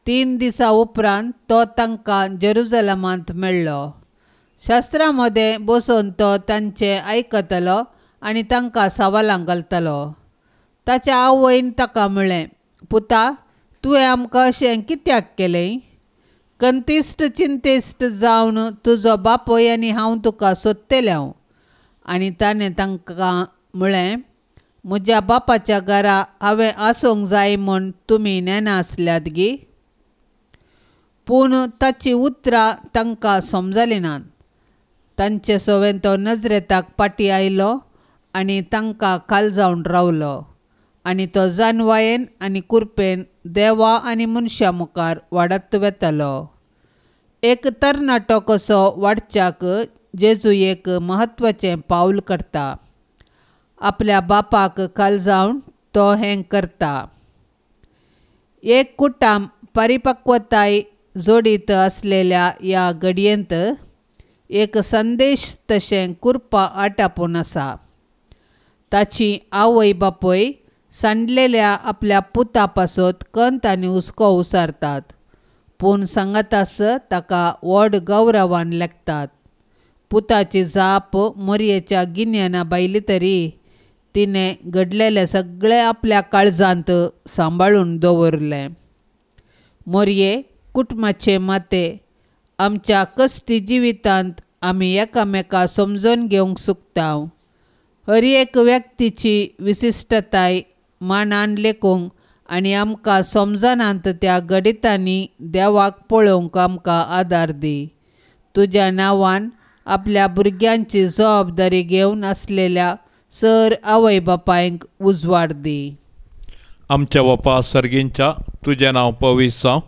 3 दिसां उपरांत तो तांकां जेरुजलमांत मेळ्ळो. शास्त्रां मदें बसून तो तांचें आयकतलो आनी तांकां सवालां घालतलो. ताच्या आवयन ताका म्हळें, पुता, तुवें आमकां अशें कित्याक केलें? कंतिश्ट चिंतेश्ट जावन तुजो बापूय आनी हांव तुका सोदतलें हांव. आनी ताणें तांकां म्हळें, म्हज्या बापाच्या घरा हांवें आसूंक जाय म्हूण तुमी नेणा आसल्यात गी? पूण ताचीं उतरां तांकां समजलीं नात. तांचे सवें तो नजरेताक फाटीं आयलो आनी तांकां खाल जावन रावलो आनी तो जानवायेन आनी कुरपेन देवा आनी मनशां मुखार वाडत वेतालो. एक तरणाटो कसो वाडच्याक जेजू एक म्हत्वाचें पावल करता. आपल्या बापाक खाल जावन तो हें करता. एक कुटाम परिपक्वताय जोडीत आसलेल्या ह्या घडयेंत एक संदेश तशें कुरपा आटापून आसा. ताची आवय बापूय सांडलेल्या आपल्या पुता पासत कंत आनी हुस्को उसारतात, पूण सांगातास ताका व्हड गौरवान लेखतात. पुताची जाप मोरयेच्या गिन्याना भायली तरी तिणें घडलेलें सगळें आपल्या काळजांत सांबाळून दवरलें. मोरये कुटुंबाचे माते, आमच्या कश्टी जिवितांत आमी एकामेका समजून घेवंक शकता. हर एक व्यक्तीची विशिश्टताय मानान लेखूंक आनी आमकां समजनात त्या गणितांनी देवाक पळोवंक आमकां आदार दी. तुज्या नांवान आपल्या भुरग्यांची जबाबदारी घेवन आसलेल्या सर आवय बापायंक उजवाड दी. आमच्या बापा सर्गींच्या, तुजें नांव पवित्र जावं,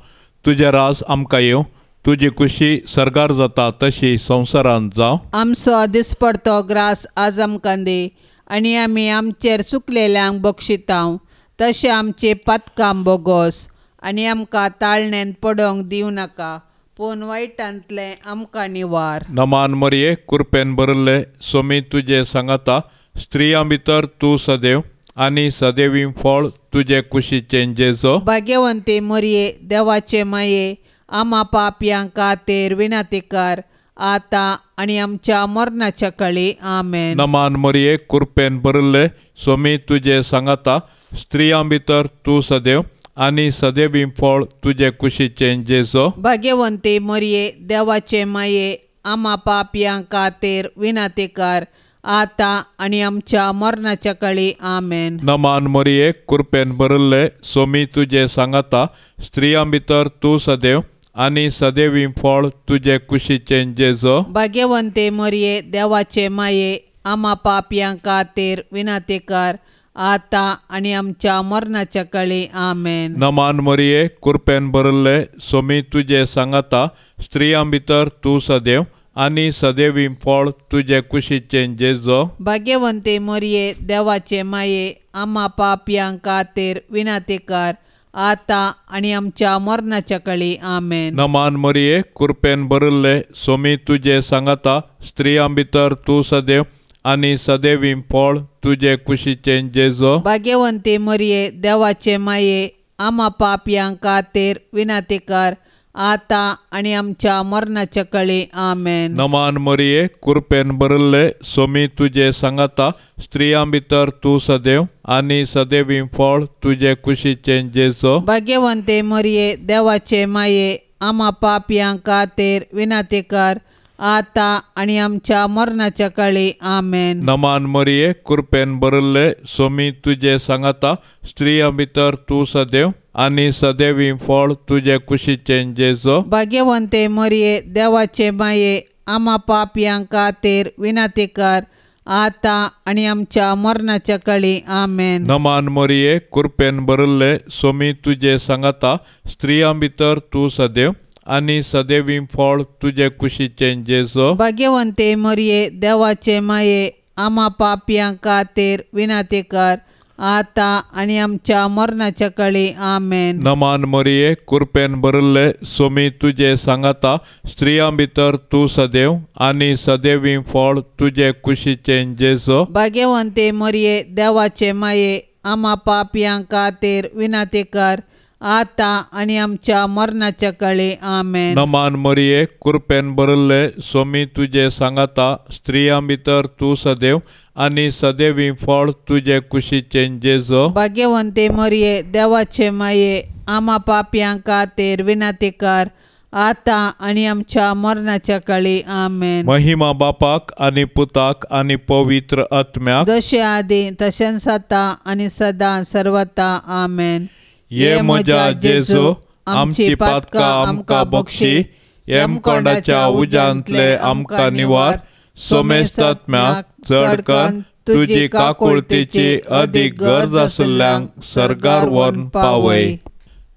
तुजें राज आमकां येवं, तुजी खुशी सर्गार जाता तशी संवसारांत जावं. आमचो दिसपडतो ग्रास आज आमकां दी आनी आमी आमचेर चुकलेल्यांक बक्षितां तशें आमचें पातकां बोगोस आनी आमकां ताळणेंत पडोवंक दिवं नाका, पूण वायटांतलें आमकां निवार. नमान मरये, कुरपेन भरिल्ले सोमी तुजे सांगाता, स्त्रियां भितर तूं सदैव आनी सदैवी फळ तुजे कुशीचें जेजो. भाग्यवंती मरये, देवाचे माये, आमा पापयां खातीर विनंतीकार आतां आनी आमच्या मरणाच्या काळी. आमेन. नमान मरये, कुरपेन भरिल्ले सोमी तुजे सांगाता, स्त्रियां भितर तूं सदैव आनी सदैवी फळ तुजे कुशीचें जेजो. भाग्यवंती मरये, देवाचे माये, आमा पापयां खातीर विनंतीकार आतां आनी आमच्या मरणाच्या काळी. आमेन. नमान मरये, कुरपेन भरिल्ले सोमी तुजे सांगाता, स्त्रियां भितर तूं सदैव आनी सदैवी फळ तुजे कुशीचें जेजो. भाग्यवंती मरये, देवाचे माये, आमा पापयां खातीर विनंतीकार आतां आनी आमच्या मरणाच्या काळी. आमेन. नमान मरये, कुरपेन भरिल्ले सोमी तुजे सांगाता, स्त्रियां भितर तूं सदैव आनी सदैवी फळ तुजे कुशीचें जेजो. भाग्यवंती मरये, देवाचे माये, आमा पापयां खातीर विनंतीकार आतां आनी आमच्या मरणाच्या काळी. आमेन. नमान मरये, कुरपेन भरिल्ले सोमी तुजे सांगाता, स्त्रियां भितर तूं सदैव आनी सदैवी फळ तुजे कुशीचें जेजो. भाग्यवंती मरये, देवाचे माये, आमा पापयां खातीर विनंतीकार आतां आनी आमच्या मरणाच्या काळी. आमेन. नमान मरये, कुरपेन भरिल्ले सोमी तुजे सांगाता, स्त्रियां भितर तूं सदैव आनी सदैवी फळ तुजे कुशीचें जेजो. भाग्यवंती मरये, देवाचे माये, आमा पापयां खातीर विनंतीकार आतां आनी आमच्या मरणाच्या काळी. आमेन. नमान मरये, कुरपेन भरिल्ले सोमी तुजे सांगाता, स्त्रियां भितर तूं सदैव आनी सदैवी फळ तुजे कुशीचें जेजो. भाग्यवंते मरये, देवाचे माये, आमा पापयां खातीर विनंतीकार आतां आनी आमच्या मरणाच्या काळी. आमेन. नमान मरये, कुरपेन भरिल्ले सोमी तुजे सांगाता, स्त्रियां भितर तूं सदैव आनी सदैवी फळ तुजे कुशीचें जेजो. भाग्यवंते मरये, देवाचे माये, आमा पापयां खातीर विनंतीकार आतां आनी आमच्या मरणाच्या काळी आमेन. नमान मरिये, कृपेन भरिल्ले, सोमी तुजे सांगाता, स्त्रियां भितर तूं सदैव आनी सदैवी फळ तुजे कुशीचें जेजू. भाग्यवंते मरिये, देवाचे माये, आमा पापयां खातीर विनंती कर, आतां आनी आमच्या मरणाच्या काळी आमेन. नमान मरिये, कृपेन भरिल्ले, सोमी तुजे सांगाता, स्त्रियां भितर तूं सदैव आनी सदैवी फळ तुजे कुशीचें जेजू. भाग्यवंते मरिये, देवाचे माये, आमा पापयां खातीर विनंती कर, आतां आनी आमच्या मरणाच्या काळी आमेन. महिमा बापाक आनी पुताक आनी पवित्र आत्म्याक, जशें आदी तशेंच आतां आनी सदां सर्वता आमेन. ये म्हज्या जेजू, आमची पातकां आमकां बक्षी, यमकोंडाच्या उज्यांतले आमकां निवार, सोमेस्तात्म्याक चड करून तुजी काकुळतीची अदीक गरज आशिल्ल्यांक सर्गार व्हरून पावय.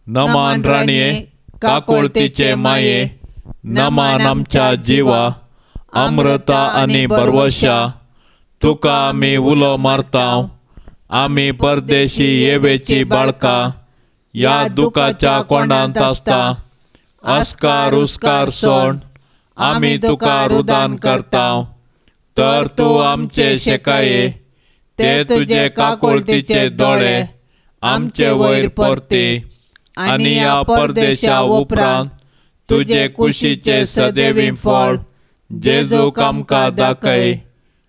नमान राणये, काकुळतीचे माये, नमान आमच्या जिवा, अमृता आनी बरवशा, तुका आमी उलो मारता, आमी परदेशी येवेची बाळकां, ह्या दुखाच्या कोंडांत आसता, आस्कार उस्कार सोड आमी तुका रुदान करता, तर तूं आमचे शेकाये, ते तुजे काकुळतीचे दोळे आमचे वयर परती, आनी ह्या परदेशा उपरांत तुजे कुशीचे सदैवी फळ जेजूक आमकां दाखय.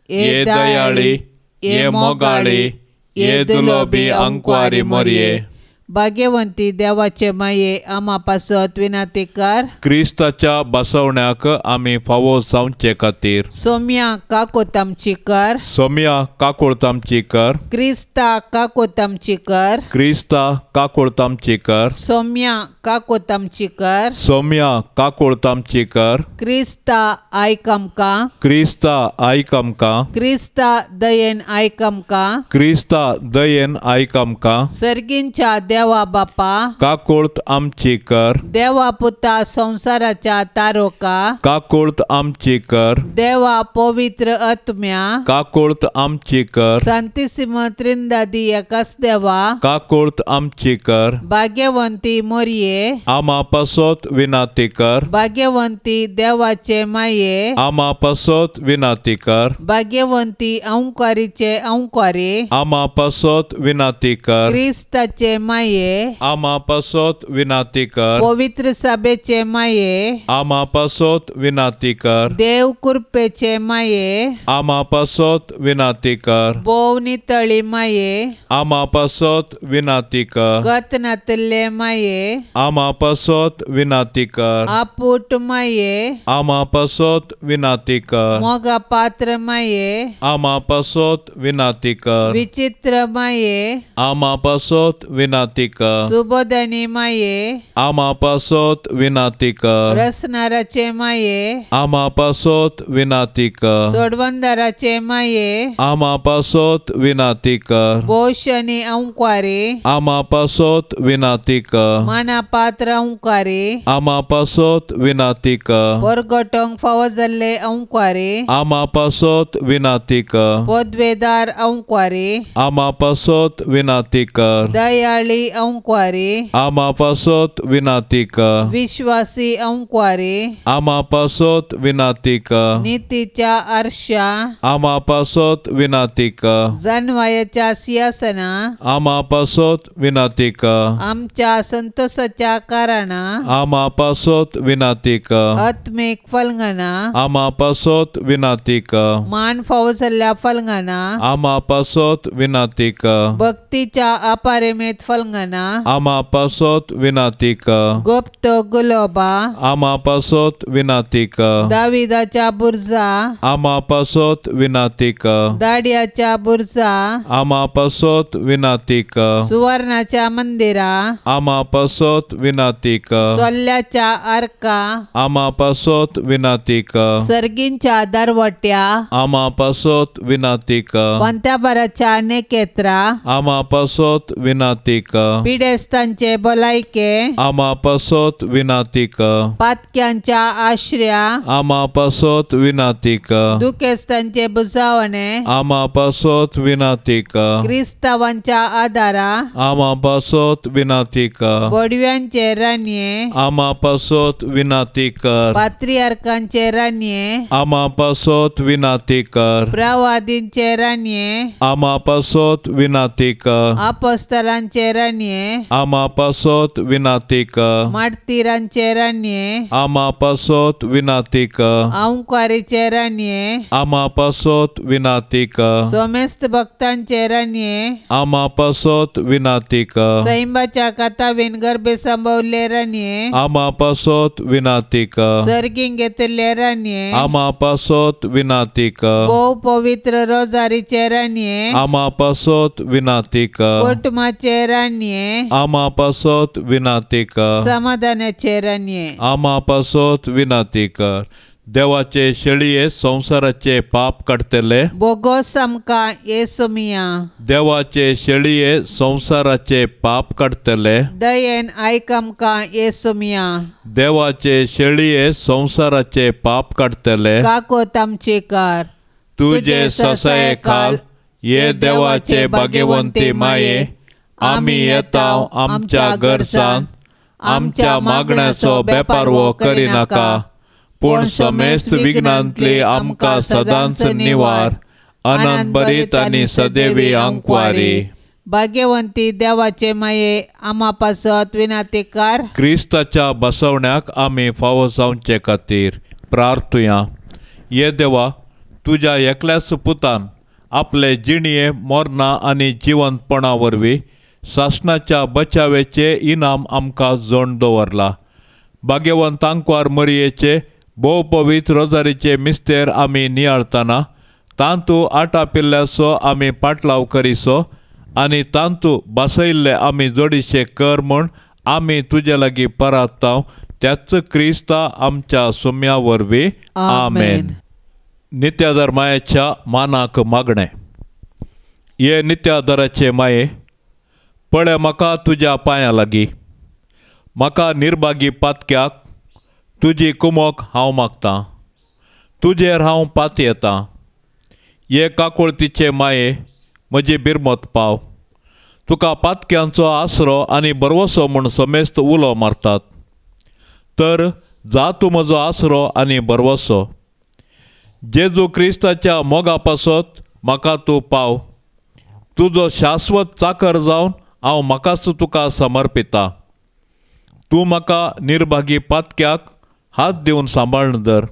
ये दयाळी, ये मोगाळी, ये दुलोबी अंकवारी मोरये. भाग्यवंती देवाचे माये, आमा पासत विनंती कर. क्रिस्ताच्या बसवण्याक आमी फावो जावचे खातीर सोम्या काकोत आमची कर. सोम्या काकुळत आमची कर. क्रिस्ता काकोत आमची कर. क्रिस्ता काकुळत आमची कर. सोम्या काकोत आमची कर. सोम्या काकुळत आमची कर. क्रिस्ता आयक आमकां. क्रिस्ता आयक आमकां. क्रिस्ता दयेन आयक आमकां. क्रिस्ता दयेन आयक आमकां. सर्गींच्या देवा बापा काकुळत आमची कर. देवा पुता संवसाराच्या तारोका काकुळत आमची कर. देवा पवित्र आत्म्या काकुळत आमची कर. सांतिसिम त्रिंदादी एकाच देवा काकुळत आमची कर. भाग्यवंती मोरये आमा पासत विनाती कर. भाग्यवंती देवाचे माये आमा पासत विनाती कर. भाग्यवंती अंकारीचे अंकारी आमा पासत विनाती कर. क्रिस्ताचे माये आमा पासत विनाती कर. पवित्र सभेचे माये आमा पासत विनाती कर. देव कृपेचे माये आमा पासत विनाती कर. भोव नितळी माये आमा पासत विनाती कर. गत नातल्ले माये आमा पासत विनाती कर. आपूट माये आमा पासत विनाती कर. मोगा पात्र माये आमा पासत विनाती कर. विचित्र माये आमा पासत विनाती कर. सुबोधनी माये आमा पासत विनाती कर. रसनाराचे माये आमा पासत विनाती कर. सोडवंदाराचे माये आमा पासत विनाती कर. भोशनी अंकारे आमा पासत विनाती कर. माना पात्र अंकारे आमा पासत विनाती कर. परगटोंक फावो जाल्ले अंकारे आमा पासत विनाती कर. पदवेदार अंकारे आमा पासत विनाती कर. दयाळी अंकारे आमा पासत विनाती कर. विश्वासी अंकारे आमा पासत विनाती कर. नितीच्या आरशा आमा पासत विनाती कर. जानवायाच्या सिंहासना आमा पासत विनाती कर. आमच्या संतोषाच्या कारणा आमा पासत विनाती कर. आत्मिक फलंगना आमा पासत विनाती कर. मान फावो जाल्ल्या फलंगना आमा पासत विनाती कर. भक्तीच्या अपारेमेत फलंगना आमा पासत विनाती कर. गुप्त गुलोबा आमा पासत विनाती कर. दाविदाच्या बुर्जा आमा पासत विनाती कर. दाडियाच्या बुर्जा आमा पासत विनाती कर. सुवर्णाच्या मंदिरा आमा पासत विनाती कर. सोल्ल्याच्या अर्का आमा पासत विनाती कर. सर्गींच्या दरवट्या आमा पासत विनाती कर. पंत्याबराच्या नेकेत्रा आमा पासत विनाती कर. कर। पिडेस्तांचे भलायके आमा पासत विनाती कर। पातक्यांच्या आश्र्या आमा पासत विनाती कर। दुखेस्तांचे बुजावणे आमा पासत विनाती कर। क्रिस्तावांच्या आदारा आमा पासत विनाती कर। बोडव्यांचे रानये आमा पासत विनाती कर। पात्रियार्कांचे रानये आमा पासत विनाती कर। प्रवादींचे रानये आमा पासत विनाती कर। अपोस्तलांचे रानये आमा पासत विनाती कर। मार्तीरांचे रानये आमा पासत विनाती कर। अंकारीचे रानये आमा पासत विनाती कर। सोमेस्त भक्तांचे रानये आमा पासत विनाती कर। सैंबाच्या कथावीन गर्भे संभवले रानये आमा पासत विनाती कर। सर्गींग घेतले रानये आमा पासत विनाती कर। भोव पवित्र रोजारीचे रानये आमा पासत विनाती कर। कुटुंबाचे रानये आमा पासत विनाती कर। समाधानाचे रानये आमा पासत विनाती कर। देवाचे शेळये संवसाराचे पाप काडटले बोगोस आमकां येसू मिया। देवाचे शेळये संवसाराचे पाप काडटले दयेन आयक आमकां येसू मिया। देवाचे शेळये संवसाराचे पाप काडटले काकोत आमची कर। तुजे ससाये खाल ये देवाचे भाग्यवंती माये आमी येता आमच्या गरजान आमच्या मागण्याचो बेपारवो करिनाका पूण समेस्त विघ्नांतली आमकां सदांच निवार अनंत बरीत आनी सदैवी आंकवारी। भाग्यवंती देवाचे माये आमा पासत विनाती कर। क्रिस्ताच्या बसवण्याक आमी फावो जावचे खातीर प्रार्थुया। ये देवा तुज्या एकल्याच पुतान आपले जिणये मरणां आनी जिवंतपणा वरवीं सासणाच्या बचावेचे इनाम आमकां जोड दवरला। भाग्यवंत आंकवार मरयेचे भोव पवित्र रोजारीचे मिस्तेर आमी नियाळतना तांतू आटापिल्ल्याचो आमी पाटलाव करिसो आनी तांतू बसयल्ले आमी जोडीशे कर म्हूण आमी तुजे लागीं परात्ताव त्याच क्रिस्ता आमच्या सुम्या वरवीं आमेन। नित्यादर मायेच्या मानाक मागणें। ये नित्यादराचे माये पळय म्हाका तुज्या पांयां लागीं म्हाका निर्भागी पातक्याक तुजी कुमोक हांव मागतां तुजेर हांव पातयेतां। ये काकुळतीचे माये म्हजी बिरमत पाव तुका पातक्यांचो आसरो आनी बरवसो म्हूण समेस्त उलो मारतात तर जा तूं म्हजो आसरो आनी बरवसो। जेजू क्रिस्ताच्या मोगा पासत म्हाका तूं पाव तुजो शाश्वत चाकर जावन हांव म्हाकाच तुका समर्पिता। तूं म्हाका निर्भागी पातक्याक हात दिवन सांबाळून धर।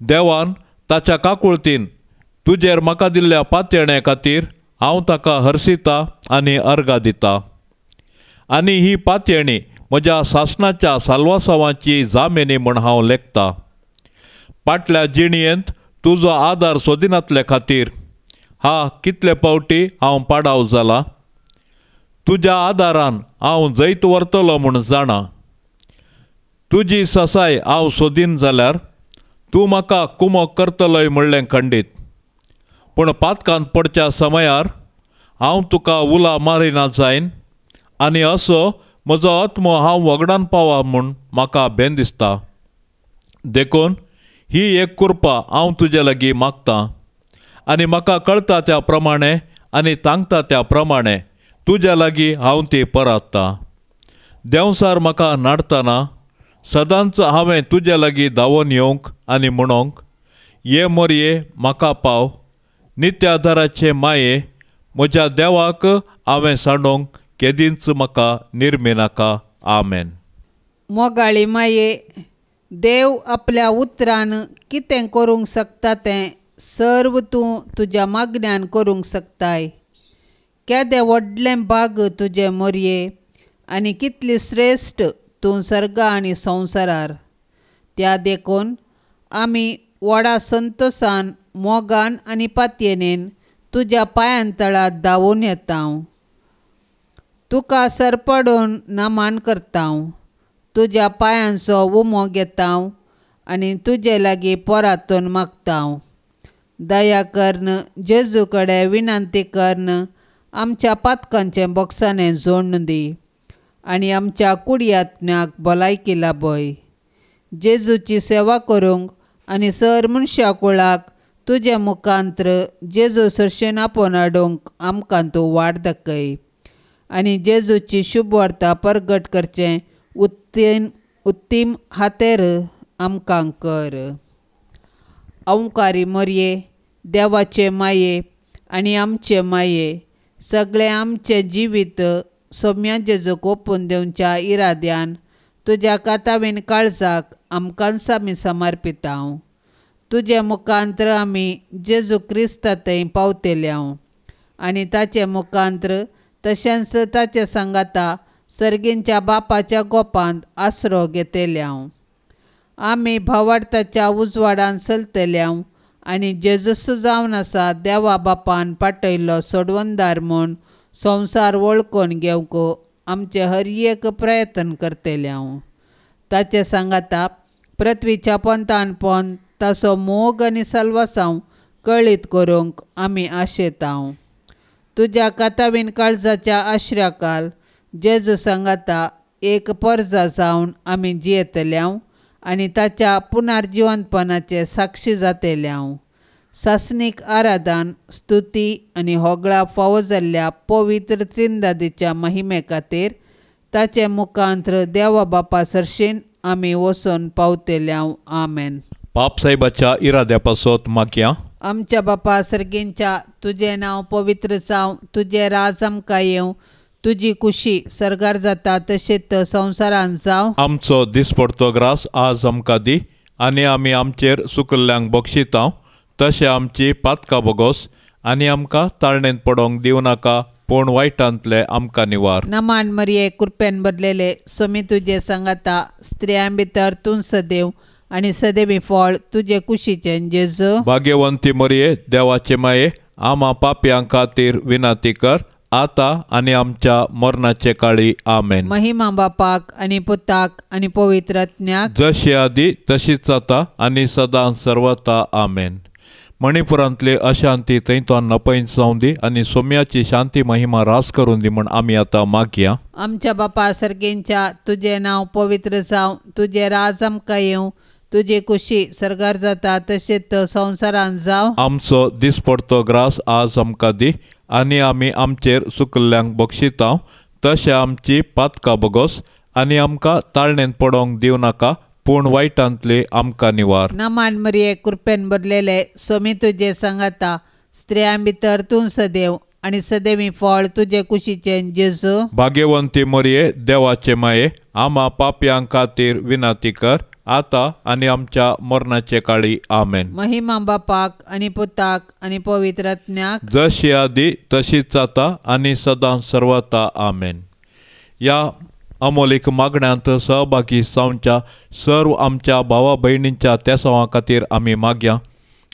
देवान ताच्या काकुळतीन तुजेर म्हाका दिल्ल्या पातयेणे खातीर हांव ताका हर्शिता आनी अर्गां दिता आनी ही पातयेणी म्हज्या सासणाच्या साल्वासावाची जामिनी म्हूण हांव लेखता। पाटल्या जिणयेंत तुजो आदार सोदिनातले खातीर हा कितले पावटी हांव पाडाव जाला। तुज्या आदारान हांव जैत व्हरतलो म्हूण जाणा। तुजी ससाय हांव सोदीन जाल्यार तूं म्हाका कुमोक करतलोय म्हणलें खंडीत पूण पातकान पडच्या समयार हांव तुका उला मारिना जायन आनी असो म्हजो आत्मो हांव वगडान पावा म्हूण म्हाका बेन दिसता। देखून ही एक कृपा हांव तुजे लागीं मागतां आनी म्हाका कळटा त्या प्रमाणे आनी तांकता त्या प्रमाणे तुज्या लागीं हांव ती परात्तां। देंवसार म्हाका नाडतना सदांच हांवें तुज्या लागीं धांवून येवंक आनी म्हणोंक ये मोरये म्हाका पाव नित्याधाराचे माये म्हज्या देवाक हांवें सांडोंक केदींच म्हाका निर्मिनाका। आमेन। मोगाळी माये देव आपल्या उतरान कितें करूंक शकता तें सर्व तूं तुज्या मागण्यान करूंक शकताय। केदें व्हडलें भाग तुजें मोरये आनी कितली श्रेश्ठ तूं सर्गा आनी संवसारार। त्या देखून आमी व्हडा संतोसान मोगान आनी पातयेनेन तुज्या पांयां तळात धांवून येता। तुका सरपडून नमन करता तुज्या पांयांचो उमो घेता आनी तुजे लागीं परातून मागता। दया करून जेजू कडेन विनंती करून आमच्या पातकांचें बोक्साणें जोडून दी आनी आमच्या कुडयात्म्याक भलायकी लाभय. जेजूची सेवा करूंक आनी सर मनशा कुळाक तुजे मुखांत्र जेजू सरशेन आपोवन हाडूंक आमकां तूं वाट दाखय आनी जेजूची शुभवार्ता परगट करचें उत्तीम हातेर आमकां कर. ओंकारी मोरये, देवाचे माये आनी आमचे माये, सगळें आमचें जिवीत सोम्या जेजूक ओपून दिवच्या इराद्यान तुज्या कातावीन काळजाक आमकांच आमी समर्पितांव. तुजे मुखांत्र आमी जेजू क्रिस्ता थंय पावतल्यांव आनी ताचे मुखांत्र तशेंच ताचे सांगाता सर्गींच्या बापाच्या गोपांत आसरो घेतल्यांव. आमी भावार्थाच्या उजवाडान चलतल्यांव आनी जेजूस जावन आसा देवा बापान पाठयल्लो सोडवणदार म्हूण संवसार वळखून घेवंक आमचे हर एक प्रयत्न करतल्यांव. ताचे सांगाता पृथ्वीच्या पंथान पोंत ताचो मोग आनी सल्वासांव कळीत करूंक आमी आशेतांव. तुज्या कातावीन काळजाच्या आश्र्याकाल जेजू सांगाता एक परजा जावन आमी जियेतल्यांव आनी ताच्या पुनर्जिवंतपणाचे साक्षी जातल्यांव. सासणीक आराधन, स्तुती आनी होगळा फावो जाल्ल्या पवित्र त्रिंदादीच्या महिमे खातीर ताचे मुखांत्र देवा बापा सरशीन आमी वचून पावतल्यांव. आमेन. पाप साहेबाच्या इराद्या पासत मागया. आमच्या बापा सर्गींच्या, तुजें नांव पवित्र जावं, तुजें राज आमकां येवं, तुजी कुशी सर्गार जाता तशेंच संवसारांत जावं. आमचो दिसपडतो ग्रास आज आमकां दी आनी आमी आमचेर सुकल्ल्यांक बक्षितांव तशें आमची पातकां बोगोस आनी आमकां ताळणेंत पडोंक दिवं नाका, पूण वायटांतले आमकां निवार. नमान मरिये, कृपेन भरलेले, सोमी तुजे सांगाता, स्त्रियां भितर तूं सदैव आनी सदैवी फळ तुजे कुशीचें जेजू. भाग्यवंती मरिये, देवाचे माये, आमा पापयां खातीर विनंती कर आतां आनी आमच्या मरणाचे काळी. आमेन. महिमा बापाक आनी पुताक आनी पवित्र आत्म्याक, जशी आदी तशीच आतां आनी सदां सर्वता. आमेन. मणिपुरांतली अशांती थंय तो नपयत जावं दी आनी सोम्याची शांती महिमा रास करून दी म्हूण आमी आतां मागया. आमच्या बापा सर्गींच्या, तुजें नांव पवित्र जावं, तुजें राज आमकां येवं, तुजी कुशी सर्गार जाता तशेंच संवसारांत जावं. आमचो दिसपडतो ग्रास आज आमकां दी आनी आमी आमचेर सुकल्ल्यांक बक्षितांव तशें आमची पातकां बोगोस आनी आमकां ताळणेंत पडोंक दिवं नाका, पूण वायटांतली आमकां निवार. नमान मरिये, कृपेन भरलेले, सोमी तुजे सांगाता, स्त्रियां भितर तूं सदैव आनी सदैवी फळ तुजे कुशीचें जेजू. भाग्यवंती मरिये, देवाचे माये, आमा पापयां खातीर विनंती कर आतां आनी आमच्या मरणाचे काळी. आमेन. महिमा बापाक आनी पुताक आनी पवित्र आत्म्याक, जशी आदी तशीच आतां आनी सदां सर्वता. आमेन. ह्या अमोलीक मागण्यांत सहभागी जावच्या सर्व आमच्या भावा भयणींच्या तेसांवा खातीर आमी मागया.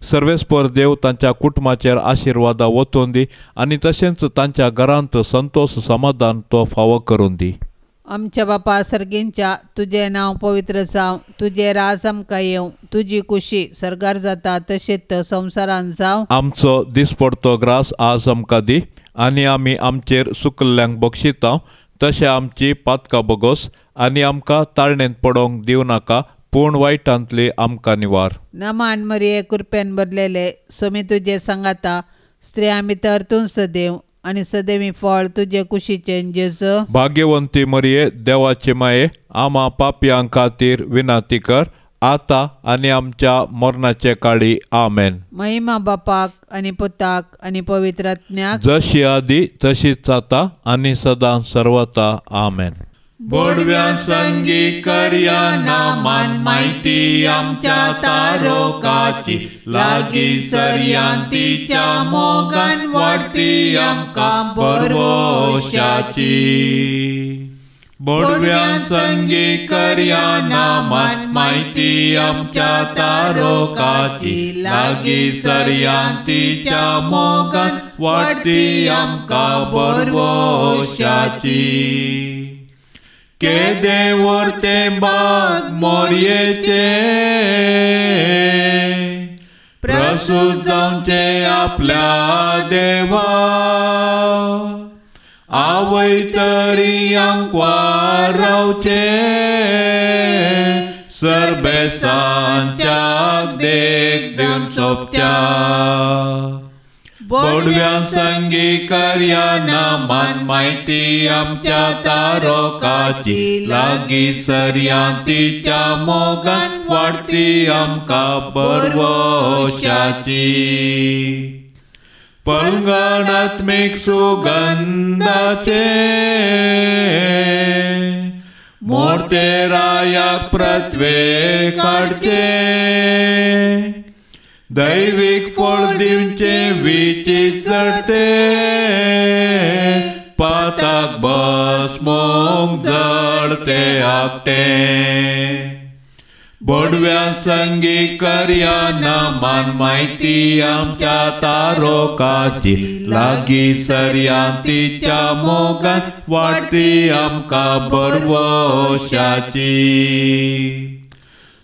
सर्वेस्पर देव तांच्या कुटुंबाचेर आशिर्वादा ओतून दी आनी तशेंच तांच्या घरांत संतोष समाधान तो फावो करून दी. आमच्या बापा सर्गींच्या, तुजें नांव पवित्र जावं, तुजें राज आमकां येवं, तुजी कुशी सर्गार जाता तशेंच संवसारांत जावं. आमचो दिसपडतो ग्रास आज आमकां दी आनी आमी आमचेर सुकल्ल्यांक बक्षितांव तशें आमची पातकां बोगोस आनी आमकां ताळणेंत पडोंक दिवं नाका, पूण वायटांतली आमकां निवार. नमान मरिये, कृपेन भरलेले, सोमी तुजे सांगाता, स्त्रियां भितर तूं सदैव आनी सदैवी फळ तुजे कुशीचें जेजू. भाग्यवंती मरिये, देवाचे माये, आमा पापयां खातीर विनंती कर आतां आनी आमच्या मरणाचे काळी. आमेन. महिमा बापाक आनी पुताक आनी पवित्र आत्म्याक, जशी आदी तशीच आतां आनी सदां सर्वता. आमेन. बोडव्या संगी करया नामान माहिती आमच्या तारोकाची, लागी सर्यांतीच्या मोगान वाडती आमकां बरवशाची. बोडव्या संगी करया नामान माहिती आमच्या तारोकाची, लागी सर्यांतीच्या मोगान वाडती आमकां बरवशाची. केदें व्हरतें बाग मोरयेचें, प्रसूत जावचें आपल्या देवा, आवय तरी आंकवार रावचें सरबेसांच्याक देख दिवन सोंपच्या. बोडव्या संगी करया नामान म्हायती आमच्या तारोकाची लागीं सरया तिच्या मोगान वाडती आमकां बरवशाची. पलंगणात्मीक सुगंधाचे मोर्ते रायाक प्रत्वे काडचे दैवीक फळ दिवचे विची चडते पाताक बसमोंग जडचे आपटे. बोडव्या संगी करया नामान म्हायती आमच्या तारोकाची लागीं सरया तिच्या मोगान वाडती आमकां बरवशाची.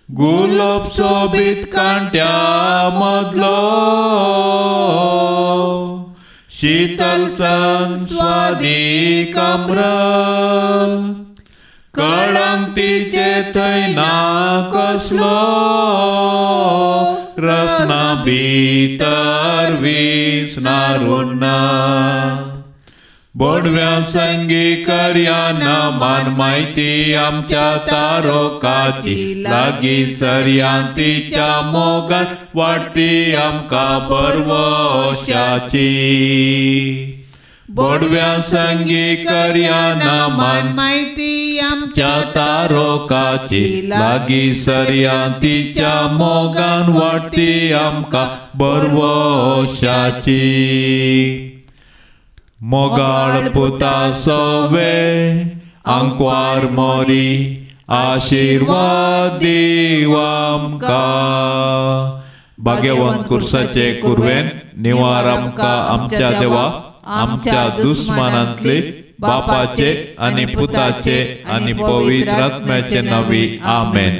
गुलाब सोबीत कांट्या मदलो शीतल संस्वादीक अमृत कळंक तिचे थंय ना कसलो रसना भितर विसनारुना. बोडव्या संगी करया नामान म्हायती आमच्या तारोकाची लागीं सरया तिच्या मोगान वाडती आमकां बरवशाची. बोडव्या संगी करया नामान म्हायती आमच्या तारोकाची लागीं सरया तिच्या मोगान वाडती आमकां बरवशाची. मोगाळ पुता सोवे आंकवार मोरी आशिर्वाद दीव आमकां. भाग्यवंत कुर्साचे कुरवेन निवार आमकां आमच्या देवा आमच्या दुस्मानांतली बापाचे आनी पुताचे आनी पवित्र आत्म्याचे नांवी आमेन.